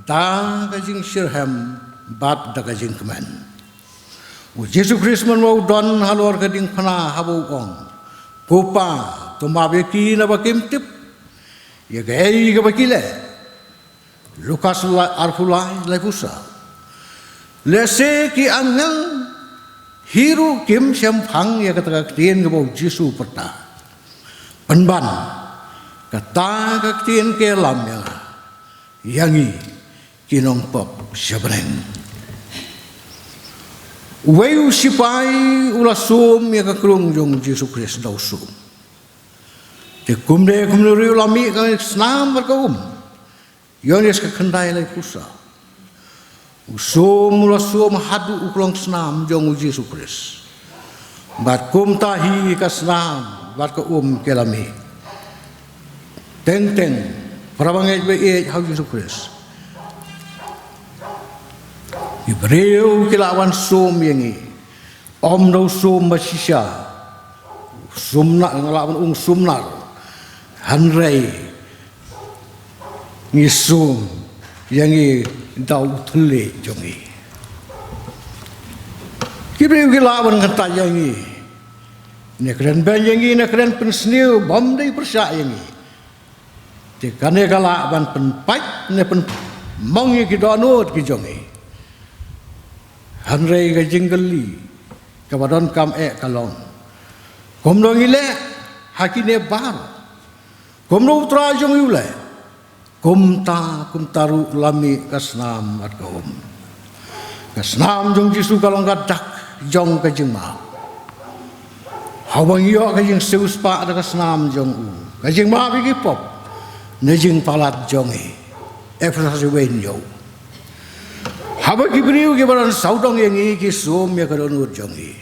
da ka jingshitrhem bad da ka jingkmen. U Jisu Khrist mynba u don halor ka diengphna haba u ong, Ko Pa, to map ïa ki naba kim tip ïa kaei kaba ki leh. Lukas la-, arphew lai, laiphew saw. Lehse ki angel hi ruh kim shemphang ïa kata ka ktien kaba u Jisu u pyrta. Pynban kata ka ktien ka ïalam ïa nga, ïa ngi ki nongpop sha bneng. Uwei u sipai u la sum ïa ka krung jong u Jisu Khrist da u sum. Te kumne kumne ruh u la mih ka snam bad ka um. Ïoannis ka khyndai, laiphew saw. U sum u la sum haduh u klong snam jong u Jisu Khrist. Bad kumta hi ka snam bad ka um ki la mih. Teng teng para bangeit ba ïeit ha u Jisu Khrist. Ki briew ki lah ban sum ïa ngi. Ym da u sum ba shisha. Sum nar, nga lah ban ong sum nar. Hynrei ngi sum ïa ngi da u thylliej jong ngi. Ki briew ki lah ban kyntait ïa ngi, ne kren beiñ ïa ngi, ne kren pynsniew bym dei pyrshah ïa ngi. Te kane ka lah ban pynpait ne pynmong ïa ki dohnud ki jong ngi. Hynrei ka jingkylli kaba donkam eh ka long, kumno ngi leh ha kine baroh? Kumno u Trai jong ngi u leh? Kumta kumta ruh la mih ka snam bad ka um. Ka snam jong Jisu ka long ka dak jong ka jingmap. Haba ngi ïoh ka jingsiewspah da ka snam jong u, ka jingmap ïa ki pop ne jingpalat jong ngi. Ephesus wei hynñiew. Haba ki briew kiba don sawdong ïa ngi ki sum ïa ka dohnud jong ngi,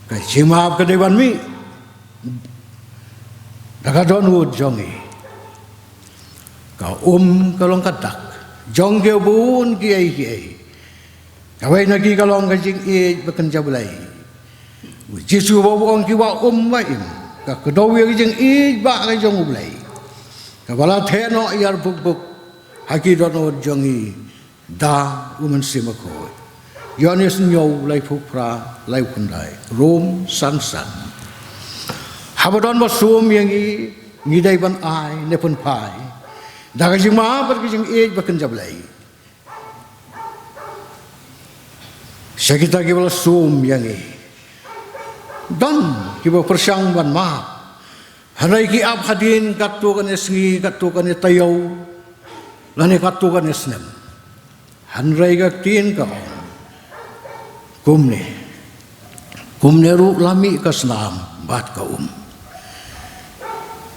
ka jingmap ka dei ban mih da ka dohnud jong ngi. Ka um ka long ka dak jong kiei bun kiei kiei. Kawei na ki ka long ka jingïeit ba kynja Blei. U Jisu ba u ong, kiba um ba im, ka kdew ïa ka jingïeit ba ka jong U Blei, kaba la theh noh ïar buk buk ha ki dohnud jong ngi da U Mynsiem Bakhuid. Ïoannis hynñiew, laiphew phra, laiphew khyndai. Rom san san. Haba don ba sum ïa ngi, ngi dei ban ai ne pynphai da ka jingmap bad ka jingïeit ba kynja Blei. Sha kita kiba la sum ïa ngi. Don kiba pyrshang ban map, Hynrei ki ap hadien katto katne sngi, katto katne taïew, lane katto katne snem. Hynrei ka ktien ka ong kumne: Kumne ruh la mih ka snam bad ka um.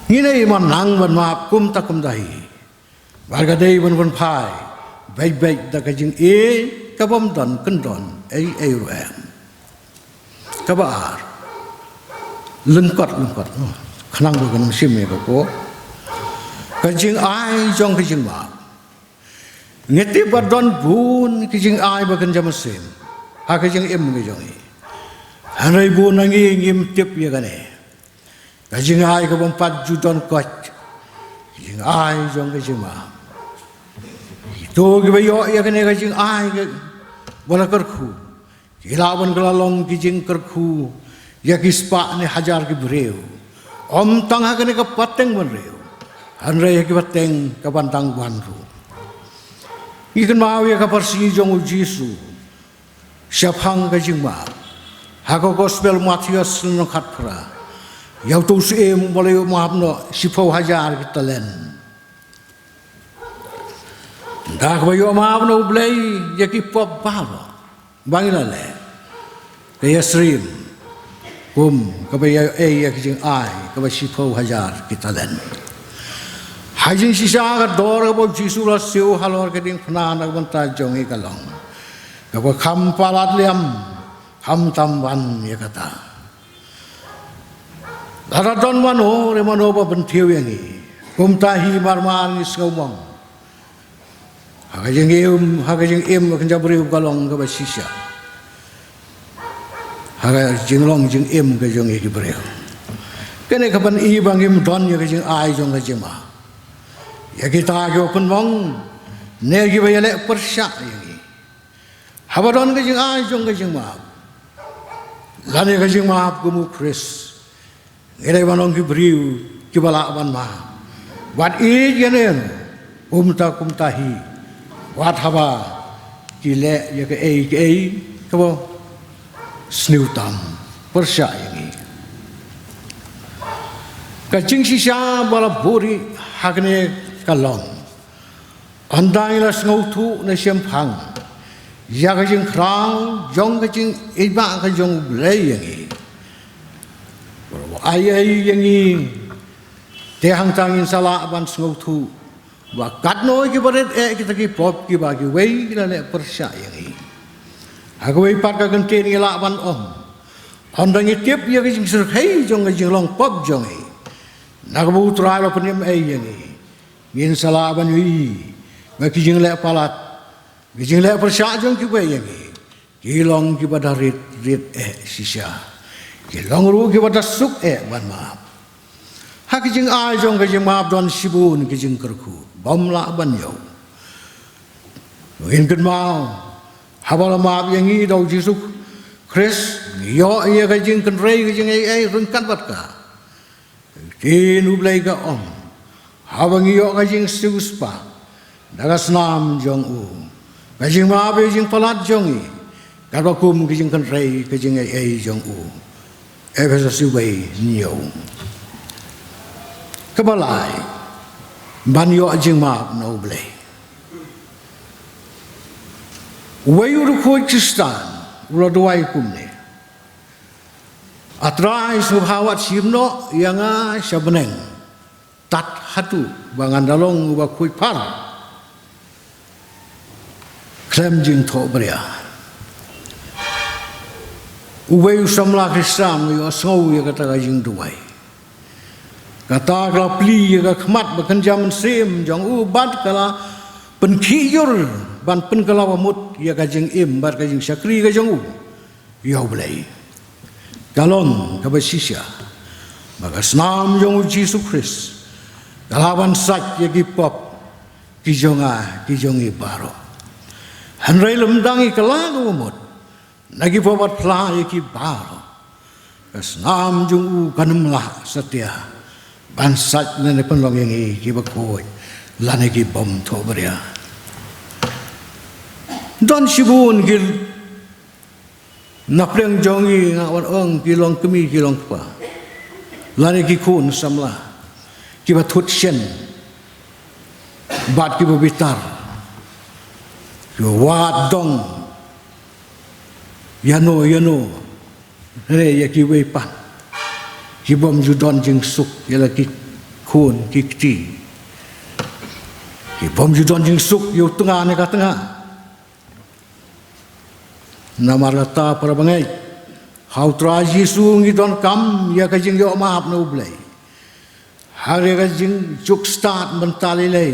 Ngin ïai man nang ban map kumta kumta hi. Bad ka dei ban pynphai beit beit da ka jingïeit ka bym don kyndon ei ei ruh em. Kaba ar, lyngkot lyngkot, khnang ba kan shim ïa ka por, ka jingai jong ka jingmap. Ngi tip ba don bun ki jingai ba kynja mynsiem ha ka jingim ka jong ngi. Hynrei bun na ngi ngim tip ïa kane. Ka jingai ka bym pat ju don koit, ka jingai jong ka jingmap. Kito kiba ïoh ïa kane ka jingai kaba la kyrkhu, ki lah ban kylla long ki jingkyrkhu ïa ki spah ne hajar ki briew. Ym tang ha kane ka pateng bynriew, hynrei ha ki pateng ka ban dang wan ruh. Ngi kynmaw ïa ka pharshi jong u Jisu shaphang ka jingmap ha ka Gospel Mathaios lynnong khatphra. Ïa uto u syiem ba la ïoh map noh shiphew hajar ki talent. Da kaba ïoh map na U Blei ïa ki pop baroh ba ngi la leh, ka ïasyriem kum kaba ïa ei ïa ka jingai kaba shiphew hajar ki talent. Ha jingshisha ka dor kaba u Jisu u la siew halor ka diengphna na ka bynta jong ngi ka long kaba kham palat liam, kham tam ban ïa kata. Lada don mano re mano ba pynthiew ïa ngi, kumta hi mar mar ngi sngewmong. Ha ka jingim, ha ka jingim ka jong u briew ka long kaba shisha ha ka jinglong jingim ka jong ngi ki briew. Kane ka pyni ba ngim don ïa ka jingai jong ka jingmap ïa kita kiba pynmong ne kiba ïaleh pyrshah ïa ngi. Haba don ka jingai jong ka jingmap lane ka jingmap kum u Khrist, ngi dei ban long ki briew kiba lah ban map bad ïeit ïa ne kumta kumta hi. Wat haba ki leh ïa kaei kaei kaba sniew tam pyrshah ïa ngi. Ka jingshisha ba la buhrieh ha kane ka long, ynda ngi la sngewthuh ne shemphang ïa ka jingkhraw jong ka jingïeit ka jong U Blei ïa ngi, ba u ai ei ïa ngi, te hangta ngin sa lah ban sngewthuh ba katno kiba rit eh kita ki pop kiba kiwei ki la leh pyrshah ïa ngi. Ha kawei pat ka kyntien ngi lah ban ong, ynda ngi tip ïa ka jingsyrkhei jong ka jinglong pop jong ngi, na kaba U Trai u la pynim ei ïa ngi, ngin sa lah ban ïohi ba ki jingleh palat, ki jingleh pyrshah jong kiwei ïa ngi, ki long kiba da rit rit eh shisha, ki long ruh kiba da suk eh ban map. Ha ka jingai jong ka jingmap don shibun ki jingkyrkhu bym lah ban ïoh. Ngin kynmaw, haba la map ïa ngi da u Jisu Khrist, ngi ïoh ïa ka jingkynrei ka jingaiei ryngkat bad ka. Ka ktien U Blei ka ong, haba ngi ïoh ka jingsiewspah da ka snam jong u, ka jingmap ïa ka jingpalat jong ngi, katba kum ka jingkynrei ka jingaiei jong u. Ephesos wei hynñiew. Kaba lai, ban ïoh jingmap na U Blei. Uwei u riewkhuid Khristan u la duwai kumne: A Trai, sngewbha wat shim noh ïa nga sha bneng tad haduh ba ngan da long uba khuid phar khlem jingthohbria. Uwei u samla Khristan u ïohsngew ïa kata ka jingduwai. Kata ka la plie ïa ka khmat ba kynja mynsiem jong u bad ka la pynkhih jur ban pynkylla mut ïa ka jingim bad ka jingshakri ka jong u ïa U Blei. Ka long kaba shisha ba ka snam jong u Jisu Khrist ka lah ban sait ïa ki pop ki jong nga ki jong ngi baroh. Hynrei lymda ngi kylla kaba mut na ki pop bad phla ïa ki baroh, ka snam jong u kan ym lah satia ban sait lane pynlong ïa ngi kiba khuid lane ki bym thohbria. Don shibun ki na pdeng jong ngi, nga wan ong, ki long kmie ki long kpa, Lane ki khun samla kiba thut shen bad kiba bitar, kiba wad dong ïano ïano, ne ïa kiwei pat, ki bym ju don jingsuk ïa la ki khun ki kti, ki bym ju don jingsuk ïa u tnga ne ka tnga. Namar kata, para bangeit, ha U Trai Jisu ngi donkam ïa ka jingïoh map na U Blei ha ka jingjuk stad mynta lei lei,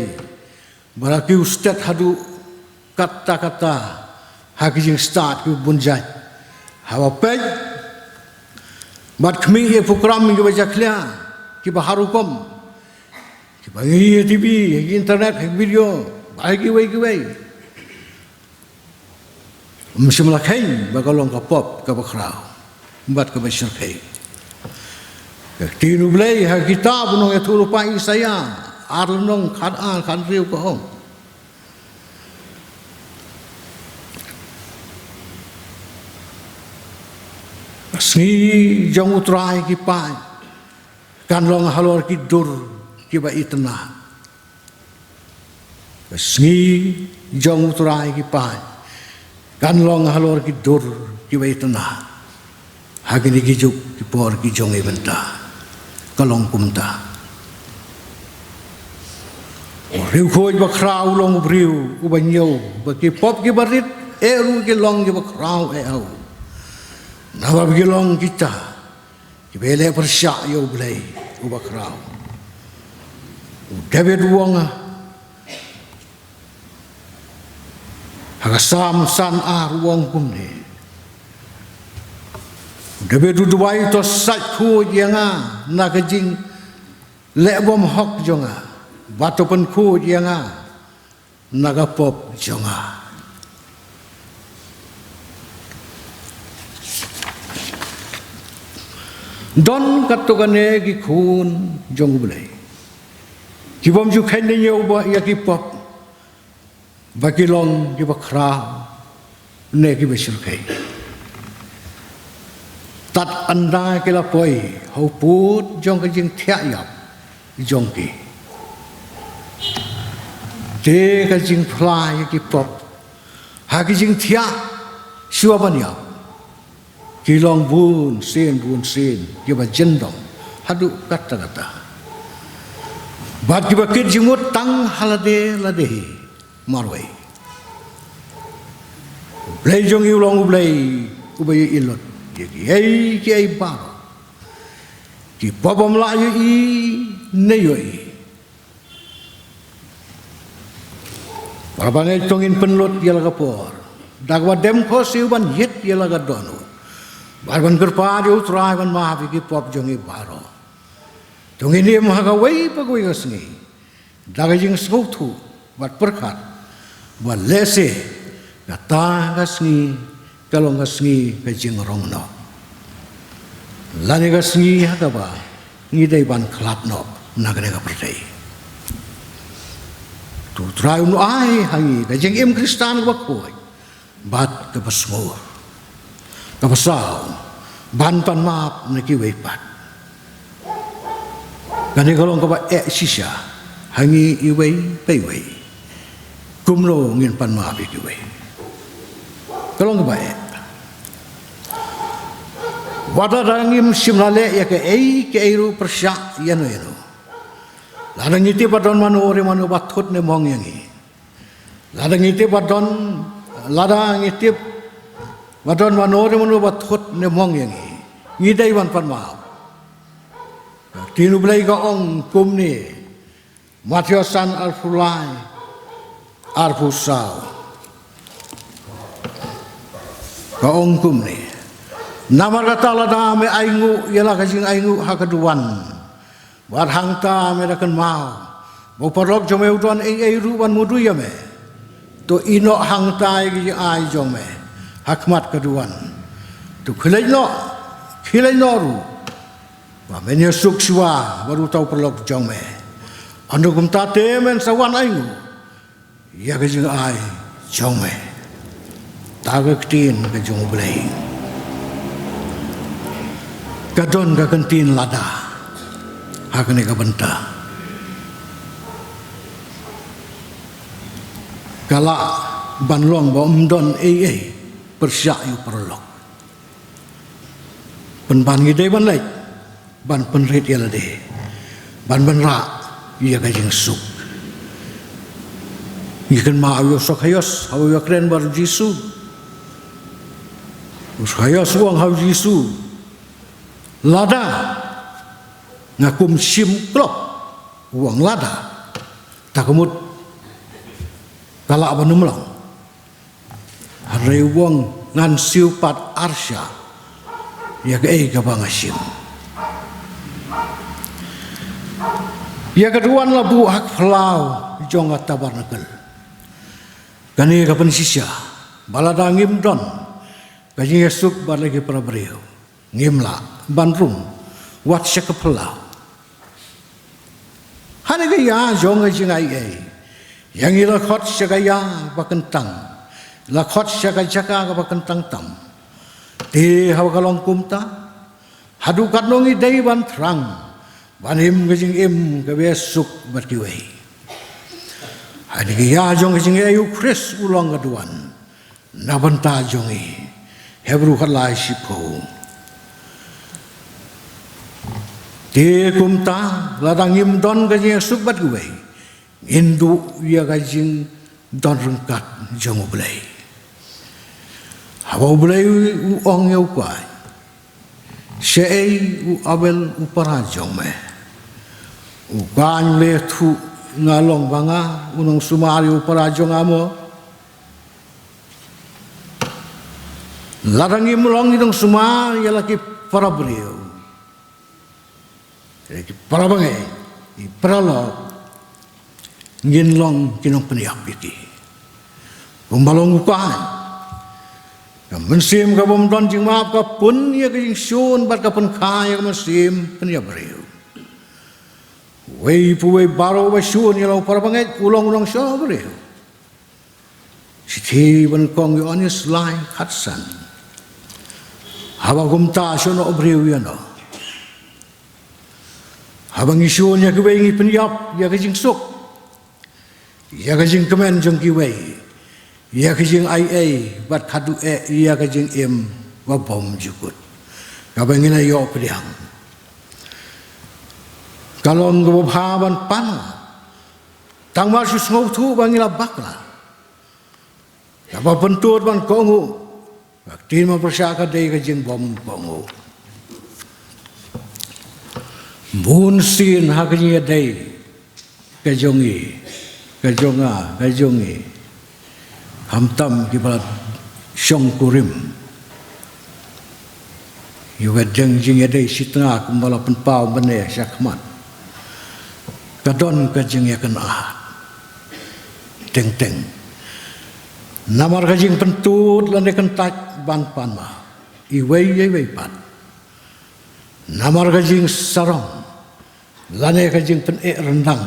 ba la kiew stet haduh katta katta ha ki jingstad kiba bun jait, haba peit bad khmih ïa ki program kiba jakhlia, kiba har rukom, kiba ngi ïa T V, ïa internet, ïa video, bad kiwei kiwei. Ym shym la kheiñ ba ka long ka pop kaba khraw bad kaba shyrkhei. Ka ktien U Blei ha ka kitab u nongïathuhlypa Isaïah ar lynnong khatar khathynriew ka ong, ka sngi jong U Trai ki paid kan long halor ki dur kiba itynnad. Ka sngi jong U Trai ki paid kan long halor ki dur kiba itynnad. Ha kine ki juk ki por ki jong ngi mynta, ka long kumta. U riewkhuid bakhraw u long u briew uba ñiew ba ki pop kiba rit eh ruh ki long kiba khraw eh ha u, namar ba ki long kita kiba ïaleh pyrshah ïa U Blei uba khraw. U David u ong ha ka Salm san ar, u ong kumne. U David u duwai: To sait khuid ïa nga na ka jingleh bymhok jong nga, bad to pynkhuid ïa nga na ka pop jong nga. Don katto katne ki khun jong U Blei ki bym ju kheiñ ne ñiew ba ïa ki pop ba ki long kiba khraw ne kiba shyrkhei. Tad ynda ki la poi ha u pud jong ka jingthiah ïap jong ki, te ka jingphla ïa ki pop ha ki jingthiah shuwa ban ïap ki long bunsien bunsien kiba jyndong haduh katta katta, bad kiba kit jingmut tang ha lade lade hi marwei. U Blei jong ngi u long U Blei uba ïohi lut ïa kiei kiei baroh. Ki pop bym lah ïohi ne ïohi. Para bangeit, to ngin pynlut ïa la ka por da kaba dem khohsiew ban ïit ïa la ka dohnud bad ban kyrpad ïa U Trai ban map ïa ki pop jong ngi baroh. To ngin im ha kawei pa kawei ka sngi da ka jingsngewthuh bad pyrkhat ba lehse kata ka sngi ka long ka sngi ka jingrong noh, lane ka sngi ha kaba ngi dei ban khlad noh na kane ka pyrthei. To U Trai un ai ha ngi ka jingim Khristan kaba khuid bad kaba sngur. Kaba saw, ban pan map na kiwei pat. Kane ka long kaba eh shisha ha ngi iwei pa iwei. Kumno ngin pan map ïa kiwei? Ka long kaba eh. Wat lada ngim shym la leh ïa kaei kaei ruh pyrshah ïano ïano, lada ngi tip ba don mano re mano ba thut ne mong ïa ngi, lada ngi tip ba don, lada ngi tip ba don mano re mano ba thut ne mong ïa ngi, ngi dei ban pan map. Ka ktien U Blei ka ong kumne, Mathaios san arphew lai, arphew saw. Ka ong kumne: Namar kata, lada me ainguh ïa la ka jingainguh ha ka duwan, bad hangta me da kynmaw ba u paralok jong me u don ei ei ruh ban mudui ïa me, to ïehnoh hangta ïa ka jingai jong me ha khmat ka duwan. To khie leit noh, khie leit noh ruh, ba men ïasuk shuwa bad uta u paralok jong me. Hynrei kumta te men sa wan ainguh ïa ka jingai jong me. Ta ka ktien ka jong U Blei. Ka don ka kyntien lada. Ha kane ka bynta ka lah ban long ba ym don ei ei pyrshah ïa u paralok. Pynban ngi dei ban leit ban pynrit ïa lade, ban pynrah ïa ka jingsuk. Ngi kynmaw ïa u Sakhaios haba u ïakren bad u Jisu. U Sakhaios u ong ha u Jisu, lada nga kum shim klop, u ong lada, ta ka mut ka lah ban ym long. Hynrei u ong ngan siew pat arshah ïa kaei kaba nga shim. Ïa ka duwan la buh ha ka phyllaw jong ka tabernacle. Kane ka pynshisha ba lada ngim don ka jingïasuk bad la ki para briew, ngim lah ban rung wat sha ka phyllaw. Hangne ka ïa jong ka jingaiei, ïa ngi la khot sha ka ïa ba kyntang, la khot sha ka jaka kaba kyntang tam. Te haba ka long kumta, haduh katno ngi dei ban thrang ban im ka jingim kaba suk bad kiwei. Hangne ka ïa jong ka jingaiei, u Khrist u long ka duwan na bynta jong ngi. Hebru khatlai shiphew. Te kumta, lada ngim don ka jingïasuk bad kiwei, ngin duh ïa ka jingdon ryngkat jong U Blei. Haba U Blei u ong ïa u Kain, shaei u Abel u para jong me? U Kain u leh thuh, nga long ba nga u nongsumar ïa u para jong nga mo. Lada ngim long ngi nongsumar ïa la ki para briew, ïa ki para bangeit, ki paralok, ngin long ki nongpynïap ïa ki. Kumba long u Kain, ka mynsiem kabym don jingmap ka pun ïa ka jingshun bad ka pynkha ïa ka mynsiem pynïap briew. Uwei pa uwei baroh uba shun ïa la u para bangeit u long u nongshun briew. Shithi ba nyngkong Ïoannis lai khatsan. Haba kumta shu noh briew ïa no. Haba ngi shun ïa kiwei ngi pynïap ïa ka jingsuk, ïa ka jingkmen jong kiwei, ïa ka jingaiei bad haduh eh ïa ka jingim ba bymjukut kaba ngi la ïoh pdiang. Ka long kaba bha ban pan. Tang mar shu sngewthuh ba ngi la bakla, kaba pyntud ban kohnguh, ka ktien ban pyrshah ka dei ka jingbymkohnguh. Bunsien ha ka jingïadei ka jong ngi, ka jong nga, ka jong ngi, khamtam kiba la shongkurim, ïa ka jingïadei shi tnga kumba la pynpaw mynne sha khmat, ka don ka jingïakynad teng teng. Namar ka jingpyntud lane kyntait ban pan map iwei ïa iwei pat. Namar ka jingsarong lane ka jingpyneh ryndang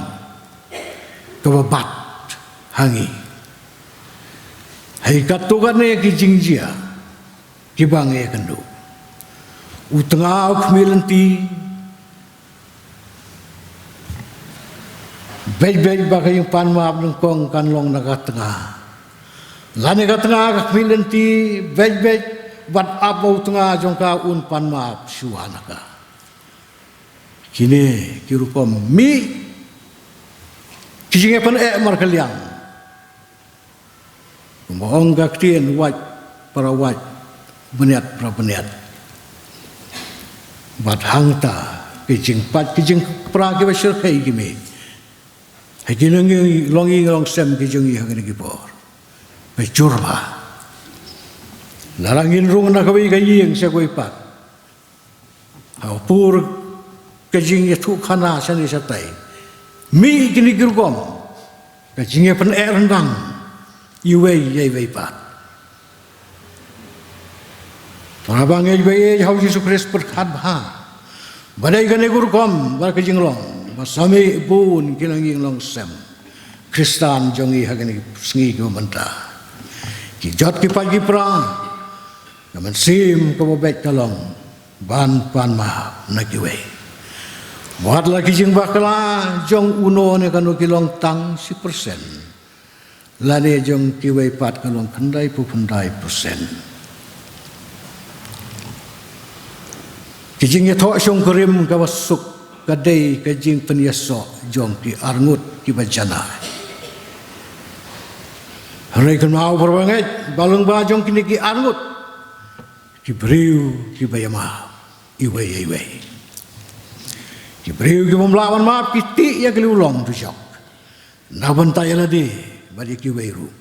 kaba bat ha ngi. Hei katto katne ki jingjia kiba ngi ïakynduh. U tnga u khmih lynti, beit beit ba ka jingpan map nyngkong kan long na ka tnga. Lane ka tnga ka khmih lynti, beit beit bad ap ba u tnga jong ka un pan map shuwa na ka. Kine ki rukom mih ki jingïapyneh markylliang. Kumba ong ka ktien, wait para wait, bniat para bniat. Bad hangta ki jingpait ki jingpra kiba shyrkhei ki mih. Ha ki longïing longïing longsem ki jong ngi ha kine ki por, ba jur bha. Lada ngin rung na kawei ka ïing sha kawei pat, ha u pur ka jingïathuhkhana shane shatai, mih kine ki rukom ka jingïapyneh ryndang iwei ïa iwei pat. Para bangeit ba ïeit ha u Jisu Khrist, pyrkhat bha ba dei kane ka rukom ba ka jinglong ba sa mih bun ki longïing longsem Khristan jong ngi ha kine ki sngi kiba mynta. Ki jot ki pait ki pra, ka mynsiem kaba beit ka long ban pan map na kiwei. Wat la ki jingbakla jong uno ne kano ki long tang shi persen, lane jong kiwei pat ka long khyndai phew khyndai persen. Ki jingïathoh shongkurim kaba suk ka dei ka jingpynïasoh jong ki arngut kiba janai. Hynrei kynmaw, para bangeit, ba lyngba jong kine ki arngut, ki briew kiba ïamap iwei ïa iwei. Ki briew ki bym lah ban map ki tih ïa ki lieh long dujok na bynta ïa lade bad ïa kiwei ruh.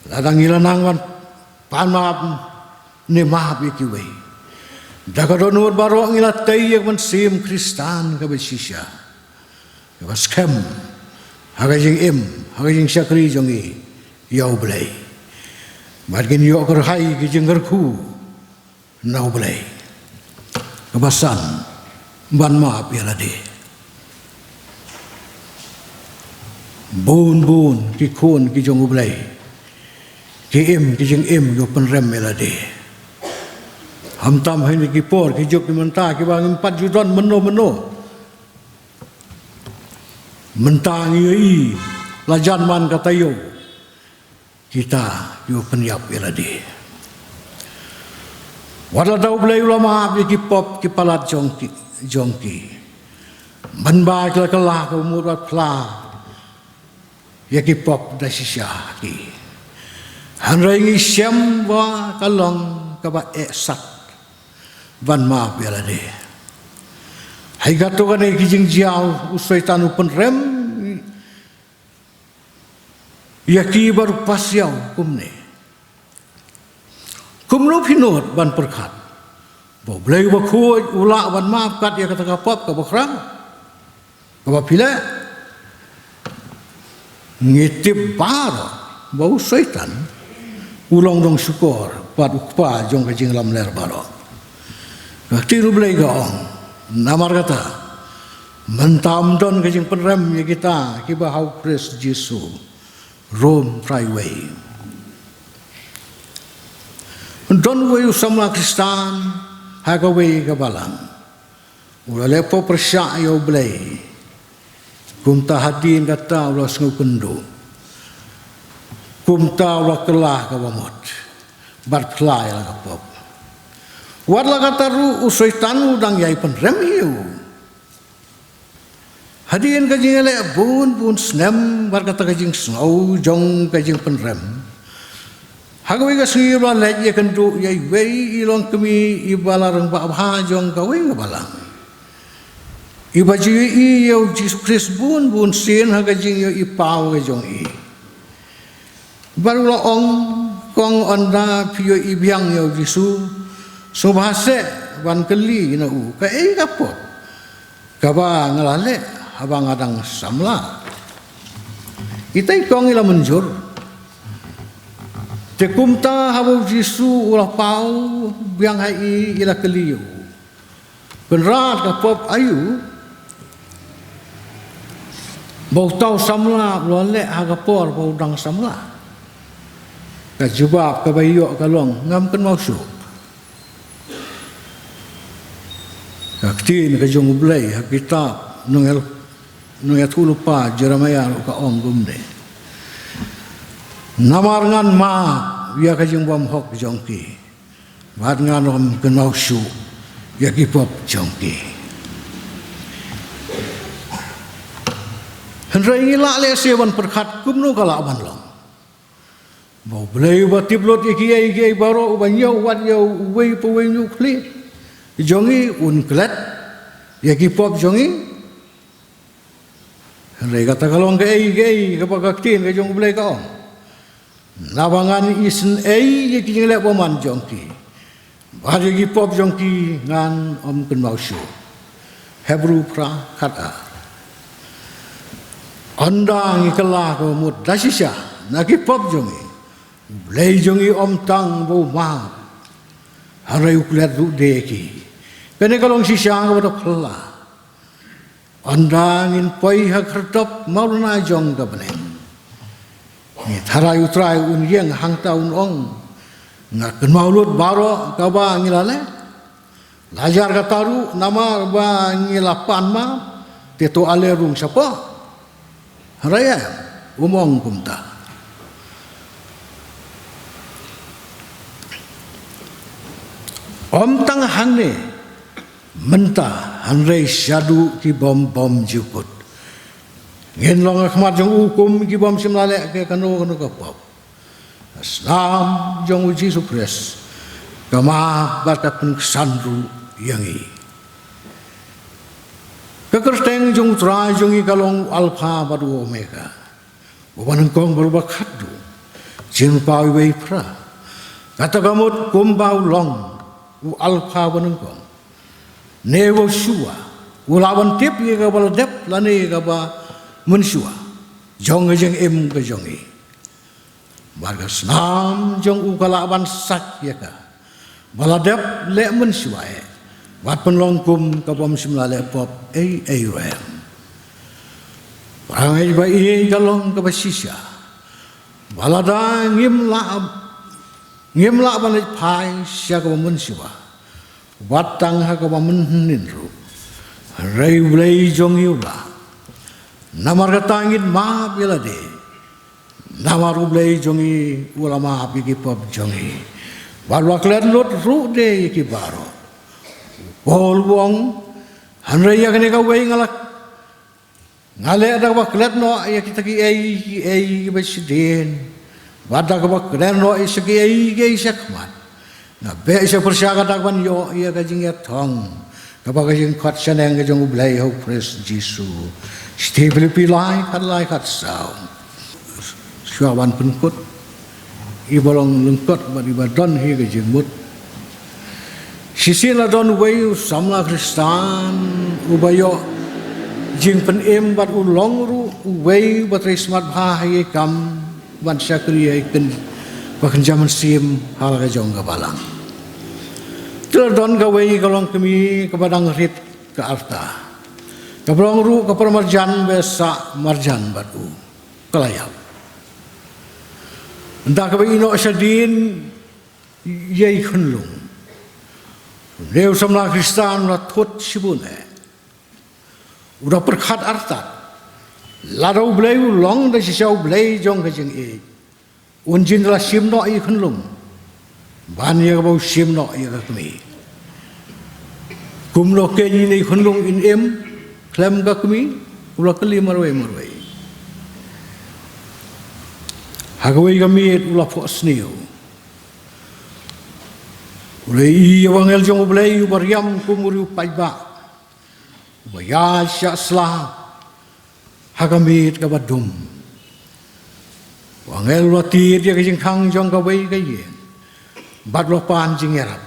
Lada ngi la nang ban pan map ne map ïa kiwei, da ka dohnud baroh ngi la tei ïa ka mynsiem Khristan kaba shisha, kaba skhem ha ka jingim, ha ka jingshakri jong ngi ïa U Blei. Bad ngin ïoh kyrhai ki jingkyrkhu na U Blei. Kaba san, ban map ïa lade. Bun bun ki khun ki jong U Blei ki im ki jingim kiba pynrem ïa lade. Khamtam ha kine ki por ki juk ki mynta kiba ngim pat ju don mynno mynno. Mynta ngi ïohi la jan man ka taïew kita kiba pynïap ïa lade. Wat la da U Blei u la map ïa ki pop ki palat jong ki, jong ki, mynba ki la kylla kaba mut bad phla ïa ki pop da shisha ki, hynrei ngi shem ba ka long kaba eh sat ban map ïa lade. Hei kato kane ki jingjia, u Soitan u pynrem ïa ki bad u pass ïa u kumne. Kumno phi nud ban pyrkhat ba U Blei uba khuid u lah ban map kat ïa kata ka pop kaba khraw kaba phi leh? Ngi tip baroh ba u Soitan u long nongshukor bad u kpa jong ka jinglamler baroh. Ka ktien U Blei ka ong, namar kata, mynta ym don ka jingpynrem ïa kita kiba ha U Khrist Jisu. Rom phra wei. Don uwei u samla Khristan ha kawei ka balang, u la leh pop pyrshah ïa U Blei. Kumta hadien kata u la sngewkynduh. Kumta u la kylla kaba mut bad phla ïa la ka pop. Wat la kata ruh u Soitan u dang ïai pynrem ïa u. Hadien ka jingïaleh bun bun snem bad kata ka jingsngew jong ka jingpynrem, ha kawei ka sngi u la leit ïakynduh ïa iwei i longkmie iba la rangbah bha jong kawei ka balang, iba ju ïohi ïa U Jisu Khrist bun bun sien ha ka jingïohi paw ka jong i. Bad u la ong, kong, ynda phi ïohi biang ïa U Jisu, sngewbha seh ban kylli na u, kaei ka pop kaba nga la leh haba nga dang samla? Itei, kong, i la mynjur. Te kumta haba U Jisu u la paw biang ha i, i la kylli ïa u, Kynrad, ka pop aïu ba uta u samla u la leh ha ka por ba u dang samla? Ka jubab kaba ïoh ka long, ngam kynmaw shuh. Ka ktien ka jong U Blei ha kitab Nongïathuhlypa Jeremaïah ruh ka ong kumne: Namar ngan map ïa ka jingbymhok jong ki, bad ngan ym kynmaw shuh ïa ki pop jong ki. Hynrei ngi lah lehse ban pyrkhat kumno ka lah ban long ba U Blei uba tip lut ïa kiei kiei baroh, uba ñiew wat ïa uwei pa uwei u khlieh jong ngi, un klet ïa ki pop jong ngi. Hynrei kata ka long kaei kaei kaba ka ktien ka jong U Blei ka ong: Naba ngan isynei ïa ki jingleh bymman jong ki, bad ïa ki pop jong ki ngan ym kynmaw shuh. Hebru phra khat a. Ynda ngi kylla ka mut da shisha na ki pop jong ngi, U Blei jong ngi ym tang ba u map, hynrei u klet ruh de ki. Kane ka long shisha kaba da phylla. Ynda ngin poi ha khyrdop mawlynnai jong ka bneng, ngi tharai U Trai un ïeng hangta, un ong: Nga kynmaw lut baroh kaba ngi la leh. La jar kata ruh namar ba ngi la pan map, te to ale rung shapoh. Hynrei em, um ong kumta. Ym tang hangne mynta, hynrei shaduh ki bym bymjukut. Ngin long ha khmat jong u kum ki bym shym la leh ïa kano kano ka pop. Ka snam jong u Jisu Khrist ka map bad ka pynksan ruh ïa ngi. Ka kyrteng jong u Trai jong ngi ka long u Alpha bad u Omega, uba nyngkong bad uba khatduh. Jingpynpaw iwei phra. Kata ka mut kumba u long u Alpha uba nyngkong, ne uba shuwa, u lah ban tip ïa kaba la dep lane ïa kaba mynshuwa jong ka jingim ka jong ngi. Bad ka snam jong u ka lah ban sait ïa kaba la dep leh mynshuwa eh, bad pynlong kum ka bym shym la leh pop ei ei ruh em. Parangeit ba ïeit ka long kaba shisha, ba lada ngim lah, ngim lah ban leit phai sha kaba mynshuwa, wat tang ha kaba mynhynnin ruh, hynrei u Blei jong ngi u lah. Namar kata ngin map ïa lade, namar u Blei jong ngi u la map ïa ki pop jong ngi, bad u la klet lut ruh de ïa ki baroh. U Paul u ong, hynrei ïa kane kawei nga la, nga leh da kaba klet noh ïa kita kiei kiei kiba shadien, bad da kaba klet noh ïa kiei kiei shakhmat, nga beh sha pyrshah ka dak ban ïoh ïa ka jingïathong kaba ka jingkhot shaneng ka jong u Blei ha u Khrist Jisu. Shithi Philippi lai, khatlai khatsaw. Shuwa ban pynkut, iba long lyngkot bad iba don hi ka jingmut. Shisien la don uwei u samla Khristan uba ïoh jingpynim bad u long ruh uwei uba trei smat bha ha ki kam ban shakri ha ki kyn-, ba kynja mynsiem ha la ka jong ka balang. Te la don kawei ka longkmie kaba dang rit ka rta, kaba long ruh ka para marjan ba sah marjan bad u. Ka la ïap. Ynda kaba ïehnoh shadien ïa i khunlung, une u samla Khristan u la thut shibun eh. U da pyrkhat artat, lada u Blei u long da shisha u Blei jong ka jingïeit, un jin da la shim noh ïa i khunlung ban ïa kaba u shim noh ïa ka kmie. Kumno kein ine i khunlung in im khlem ka kmie? U la kylli marwei marwei. Ha kawei ka miet u la phohsniew. U la ïohi ïa u angel jong u Blei uba riam kum u riewpaidbah, uba ïaid shah sla ha ka miet kaba dum. U angel u la tied ïa ka jingkhang jong kawei ka ïing bad u la pan jingïarap.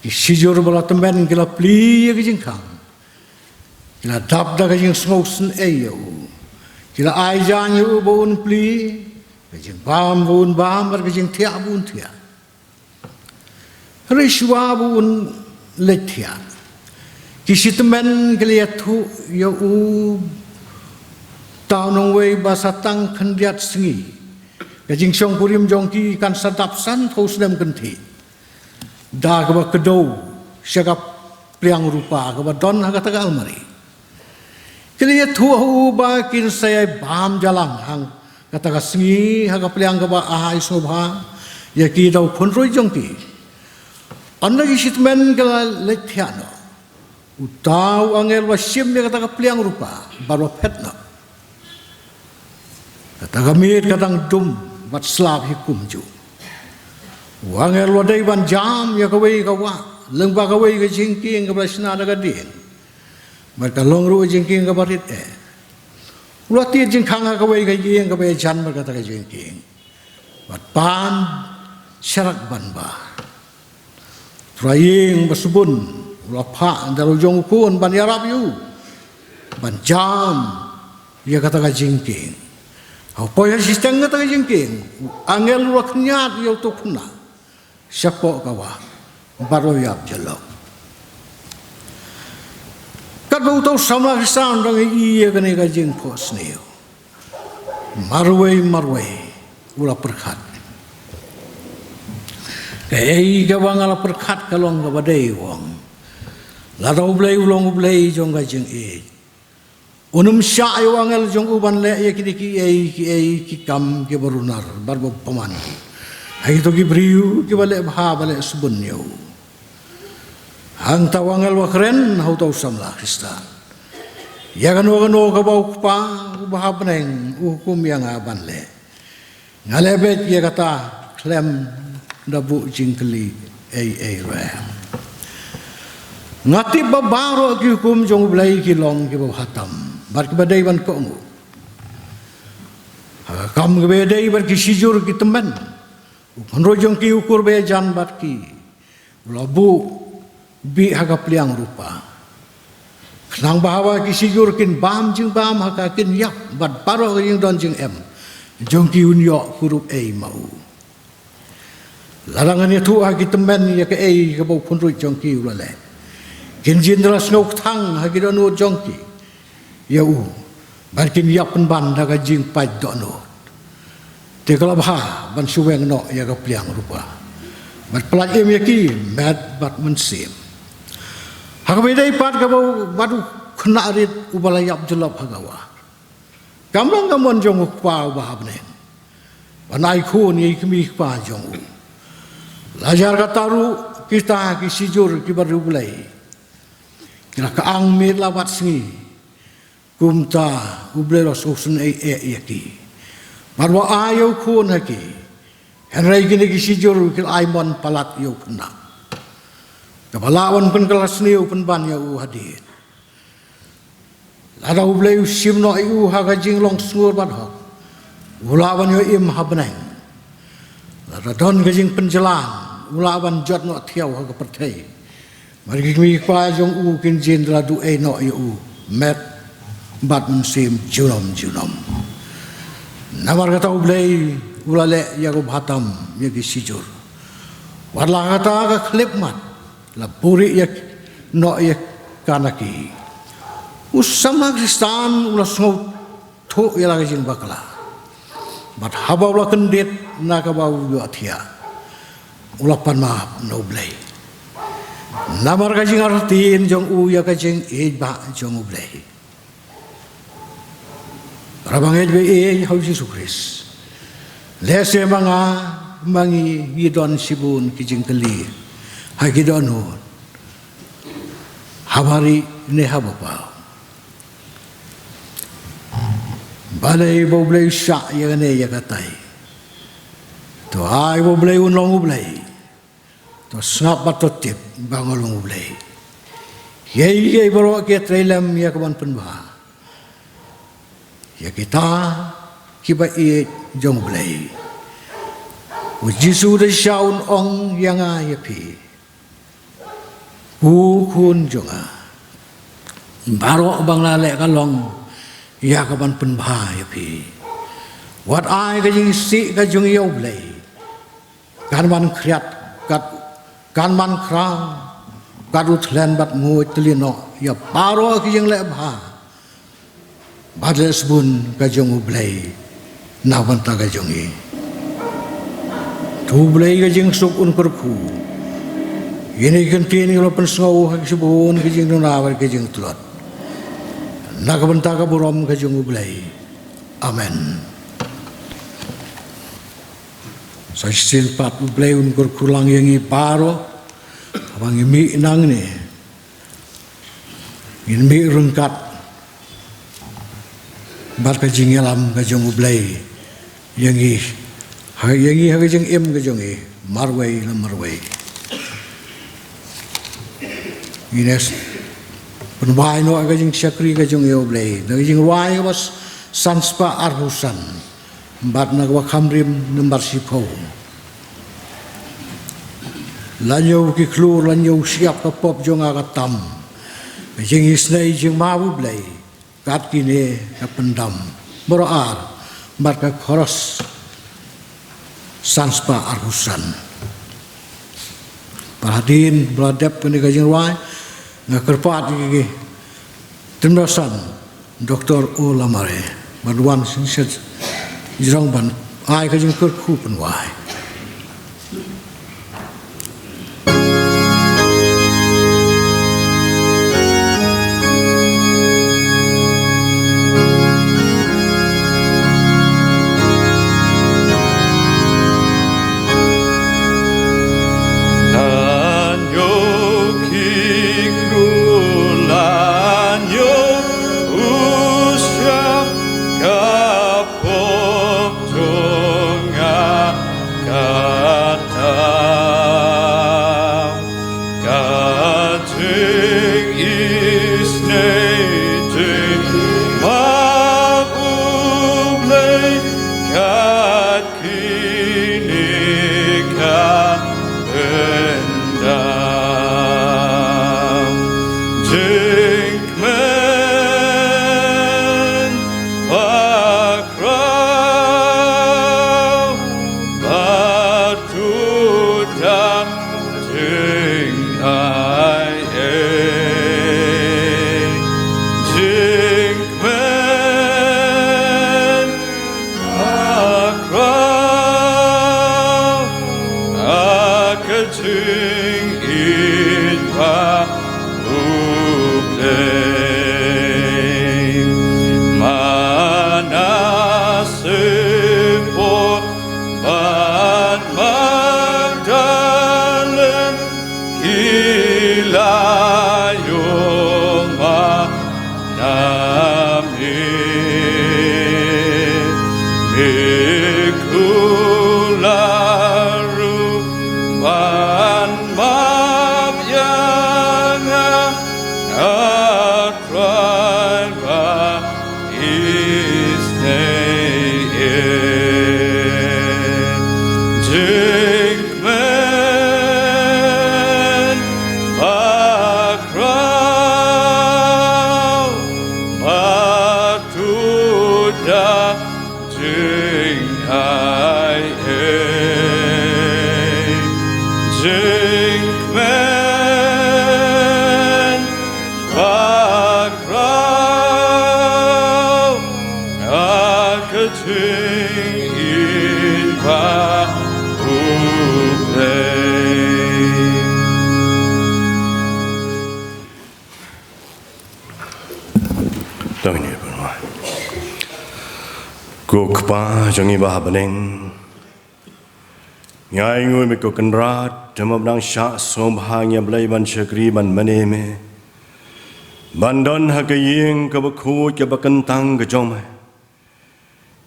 Ki shijur ba la tymmen ki la plie ïa ka jingkhang. Ki la dap da ka jingsngewsynei ïa u. Ki la ai jaiñ ïa u ba un plie, ka jingbam ba un bam bad ka jingthiah ba un thiah. Hynrei shuwa ba un leit thiah, ki shi tymmen ki la ïathuh ïa u, uta u nongwei ba sa tang khyndiat sngi ka jingshongkurim jong ki kan sa dap sanphew snem kynthih da kaba kdew sha ka pliang rupa kaba don ha kata ka almari. Ki la ïathuh ha u ba kin sa ïai bam jalang ha kata ka sngi ha ka pliang kaba ai sngewbha ïa ki da u khun roi jong ki. Ynda ki shi tymmen ki la leit thiah noh, uta u angel u la shim ïa kata ka pliang rupa bad u la phet noh. Kata ka miet ka dang dum bad slap hi kumjuh. U angel u la dei ban jam ïa kawei ka wah lyngba kawei ka jingkieng kaba la shna da ka dieng. Bad ka long ruh ka jingkieng kaba rit eh. U la tied jingkhang ha kawei ka ïing kaba ïajan bad kata ka jingkieng, bad pan sharak ban bah. Trai ïing ba sbun u la phah da la u jong u khun ban ïarap ïa u ban jam ïa kata ka jingkieng. Ha u poi ha shiteng kata ka jingkieng, u angel u la khñiat ïa uta u khynnah shapoh ka wah bad u la ïap jyllop. Katba uta u samla Khristan u dang ïohi ïa kane ka jingphohsniew, marwei marwei u la pyrkhat, Ei, kaba nga la pyrkhat ka long kaba dei, u ong. Lada U Blei u long U Blei jong ka jingïeit, un ym shah ïa u angel jong u ban leh ïa kine kiei kiei ki kam kiba runar bad ba bymman ha kito ki briew kiba leh bha ba leh sbun ïa u. Hangta u angel u kren ha uta u samla Khristan: Ïa kano kano kaba U Kpa uba ha bneng u hukum ïa nga ban leh, nga leh beit ïa kata khlem da buh jingkylli ei ei ruh. Nga tip ba baroh ki hukum jong U Blei ki long kiba bha tam bad kiba dei ban kohnguh. Ha ka kam kaba dei bad ki shijur ki tymmen, u khynroi jong ki u kur ba ïajan bad ki u la buh bih ha ka pliang rupa. Khnang ba haba ki shijur kin bam jingbam ha ka, kin ïap, bad baroh ka jingdon jingem jong ki un ïoh kurup ei ma u. Lada ngan ïathuh ha ki tymmen ïa kaei kaba u khynroi jong ki u la leh, kin jin da la sngew kthang ha ki dohnud jong ki ïa u, bad kin ïap pynban da ka jingpait dohnud. Te ka la bha ban shu weng noh ïa ka pliang rupa bad pyllait im ïa ki met bad mynsiem. Ha kaba ïadei pat kaba u, bad u khynnah rit uba la ïap jyllop ha ka war, kam long ka mon jong U Kpa uba ha bneng ban ai khun ïa i kmie kpa jong u. La jar kata ruh, kita ki shijur kiba riewblei ki la kyang miet la bad sngi. Kumta U Blei u la sngewsynei eh ïa ki bad u la ai ïa u khun ha ki. Hynrei kine ki shijur ki la ai mon palat ïa u khynnah, kaba lah ban pynkylla sniew pynban ïa u hadien. Lada U Blei u shim noh ïa u ha ka jinglong sngur bad hok, u lah ban ïoh im ha bneng. Lada don ka jingpynjlan, u lah ban jot noh thiaw ha ka pyrthei. Bad ki kmie ki kpa jong u kin jin da la duh ei noh ïa u met bad mynsiem junom junom. Namar kata U Blei u la leh ïa ka bha tam ïa ki shijur. Wat la kata ka khyllipmat la buhrieh ïa noh ïa ka na ki. U samla Khristan u la sngewthuh ïa la ka jingbakla, bad haba u la kyndit na kaba u ïohthiah, u la pan map na U Blei namar ka jingartatien jong u ïa ka jingïeit bah jong U Blei. Para bangeit ba ïeit ha U Jisu Khrist, lehse ma nga ma ngi ngi don shibun ki jingkylli ha ki dohnud, haba rieh ne haba paw. Balei ba U Blei u shah ïa kane ïa katai? To ai ba U Blei un long U Blei. To sngap bad to tip ba nga long U Blei. Kiei kiei baroh ki trei lem ïa ka ban pynbha ïa kita kiba ïeit jong U Blei. U Jisu da shisha un ong ïa nga ïa phi, ko khun jong nga, baroh ba nga la leh ka long ïa ka ban pynbha ïa phi. Wat ai ka jingisih ka jong ïa U Blei kan ban khriat, kat, kan ban khraw kat u thlen bad nguid tylli noh ïa baroh ki jingleh bha bad leh sbun ka jong U Blei na bynta ka jong ngi. To U Blei ka jingsuk un kyrkhu ïa kine ki kyntien ki la pynsngew ha ki shibun ki jingduna bad ki jingtlot na ka bynta ka burom ka jong U Blei. Amen. Sa shisien pat U Blei un kyrkhu lang ïa ngi baroh. Haba ngi mih nangne, ngin mih ryngkat bad ka jingïalam ka jong U Blei ïa ngi, ha ïa ngi ha ka jingim ka jong ngi marwei la marwei. Ngin ïa pynwai noh ka jingshakri ka jong ngi ïa U Blei na ka jingrwai kaba san spah arphew san bad na kaba kham rim nambar shiphew. Lano ki khlur, lano shyiap ka pop jong nga ka tam, ka jingisynei jingma U Blei, kat kine ka pyndam. Baroh ar bad ka chorus san spah arphew san. Bad hadien ba la dep kane ka jingrwai, nga kyrpad ïa ki tymmen san Doktor O Lamare ban wan shisha jrong ban ai ka jingkyrkhu pynwai. Jingai ei, jingkmen bakhraw, ha ka jingim ba U Blei. Tang ni pynwai. Ko Kpa jong ngi ba ha bneng, ngi ainguh ïa me ko Kynrad, te ma ba dang shah sngewbha ngi ïa Blei ban shakri ban mane me, ban don ha ka ïing kaba khuid kaba kyntang ka jong me.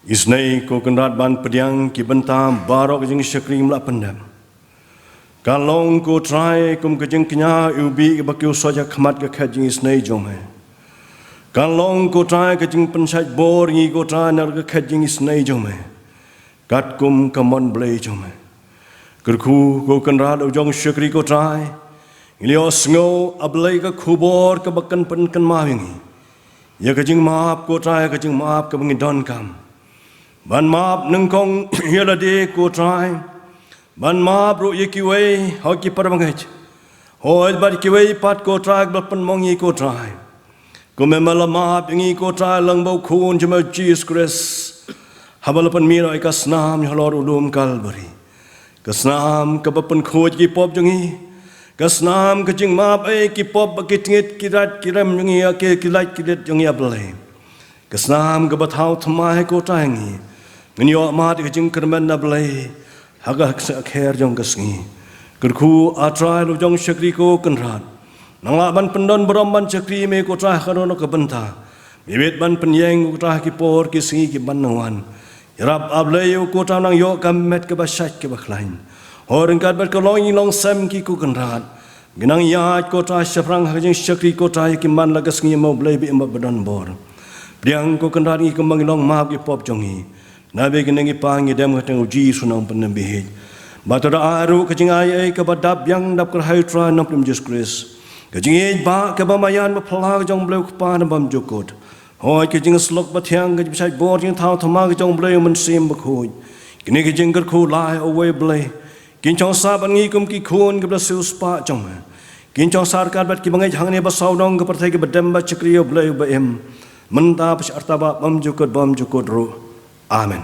Isynei ko Kynrad ban pdiang ki bynta baroh ka jingshakri me la pyndep. Kan long ko Trai kum ka jingkñia u bih kaba kiew soit ha khmat ka khet jingisynei jong me. Kan long ko Trai ka jingpynshait bor ïa ngi ko Trai na ka khet jingisynei jong me, katkum ka mon Blei jong me. Kyrkhu ko Kynrad u jong shakri ko Trai, ngi la ïohsngew A Blei ka khubor kaba kan pynkynmaw ïa ngi ïa ka jingmap ko Trai, ka jingmap kaba ngi donkam. Ban map nyngkong ïa lade ko Trai, ban map ruh ïa kiwei ha ki para bangeit, hooid bad kiwei pat ko Trai ba pynmong ïa ngi ko Trai. Kumba me la map ïa ngi ko Trai lyngba u Khun jong me Jisu Khrist, haba la pynmih noh ïa ka snam halor u lum Kalbari. Ka snam kaba pynkhuid ki pop jong ngi. Ka snam ka jingmap ei ki pop ba ki tngit ki rat ki rem jong ngi, ïa ki, ki lait ki liet jong ngi A Blei. Ka snam kaba thaw thymmai ko Trai ngi. Ngin ïoh mad ïa ka jingkyrmen A Blei ha ka kher jong ka sngi. Kyrkhu A Trai la u jong shakri ko Kynrad, nang lah ban pyndon burom ban shakri me ko Trai ha kano kano ka bynta. Me bit ban pynïeng ko Trai ha ki por ki sngi ki ban nang wan. Ïarap A Blei ïa u ko Trai u nang ïoh ka met kaba shait kaba khlaiñ. Hooid ryngkat bad ka longïing longsem ki ko Kynrad, ngi nang ïaid ko Trai shaphrang ha ka jingshakri ko Trai ïa ki man la ka sngi mo Blei ba im bad ba don bor. Pdiang ko Kynrad ngi kumba ngi long map ki pop jong ngi. Naba kine ngi pan ngi dem ha ka kyrteng u Jisu u nongpynim bahieit. Bad to da ai ruh ka jingai ei kaba dap biang dap kyrhai u Trai nongpynim Jisu Khrist, ka jingïeit ba kaba maïan ba phylla ka jong U Blei u Kpa na bymjukut, hooid ka jingïasyllok bathiang, ka jingpynshait bor jingthaw thymmai ka jong U Blei u Mynsiem Bakhuid, kine ki jingkyrkhu lai, o wei Blei, kin shong sah bad ngi kum ki khun kiba la siewspah jong me. Kin shong sah ryngkat bad ki bangeit hangne ba sawdong, ka pyrthei kaba dem bad shakri ïa U Blei uba im, mynta, bad sha arta, bad bymjukut bymjukut ruh. Amen.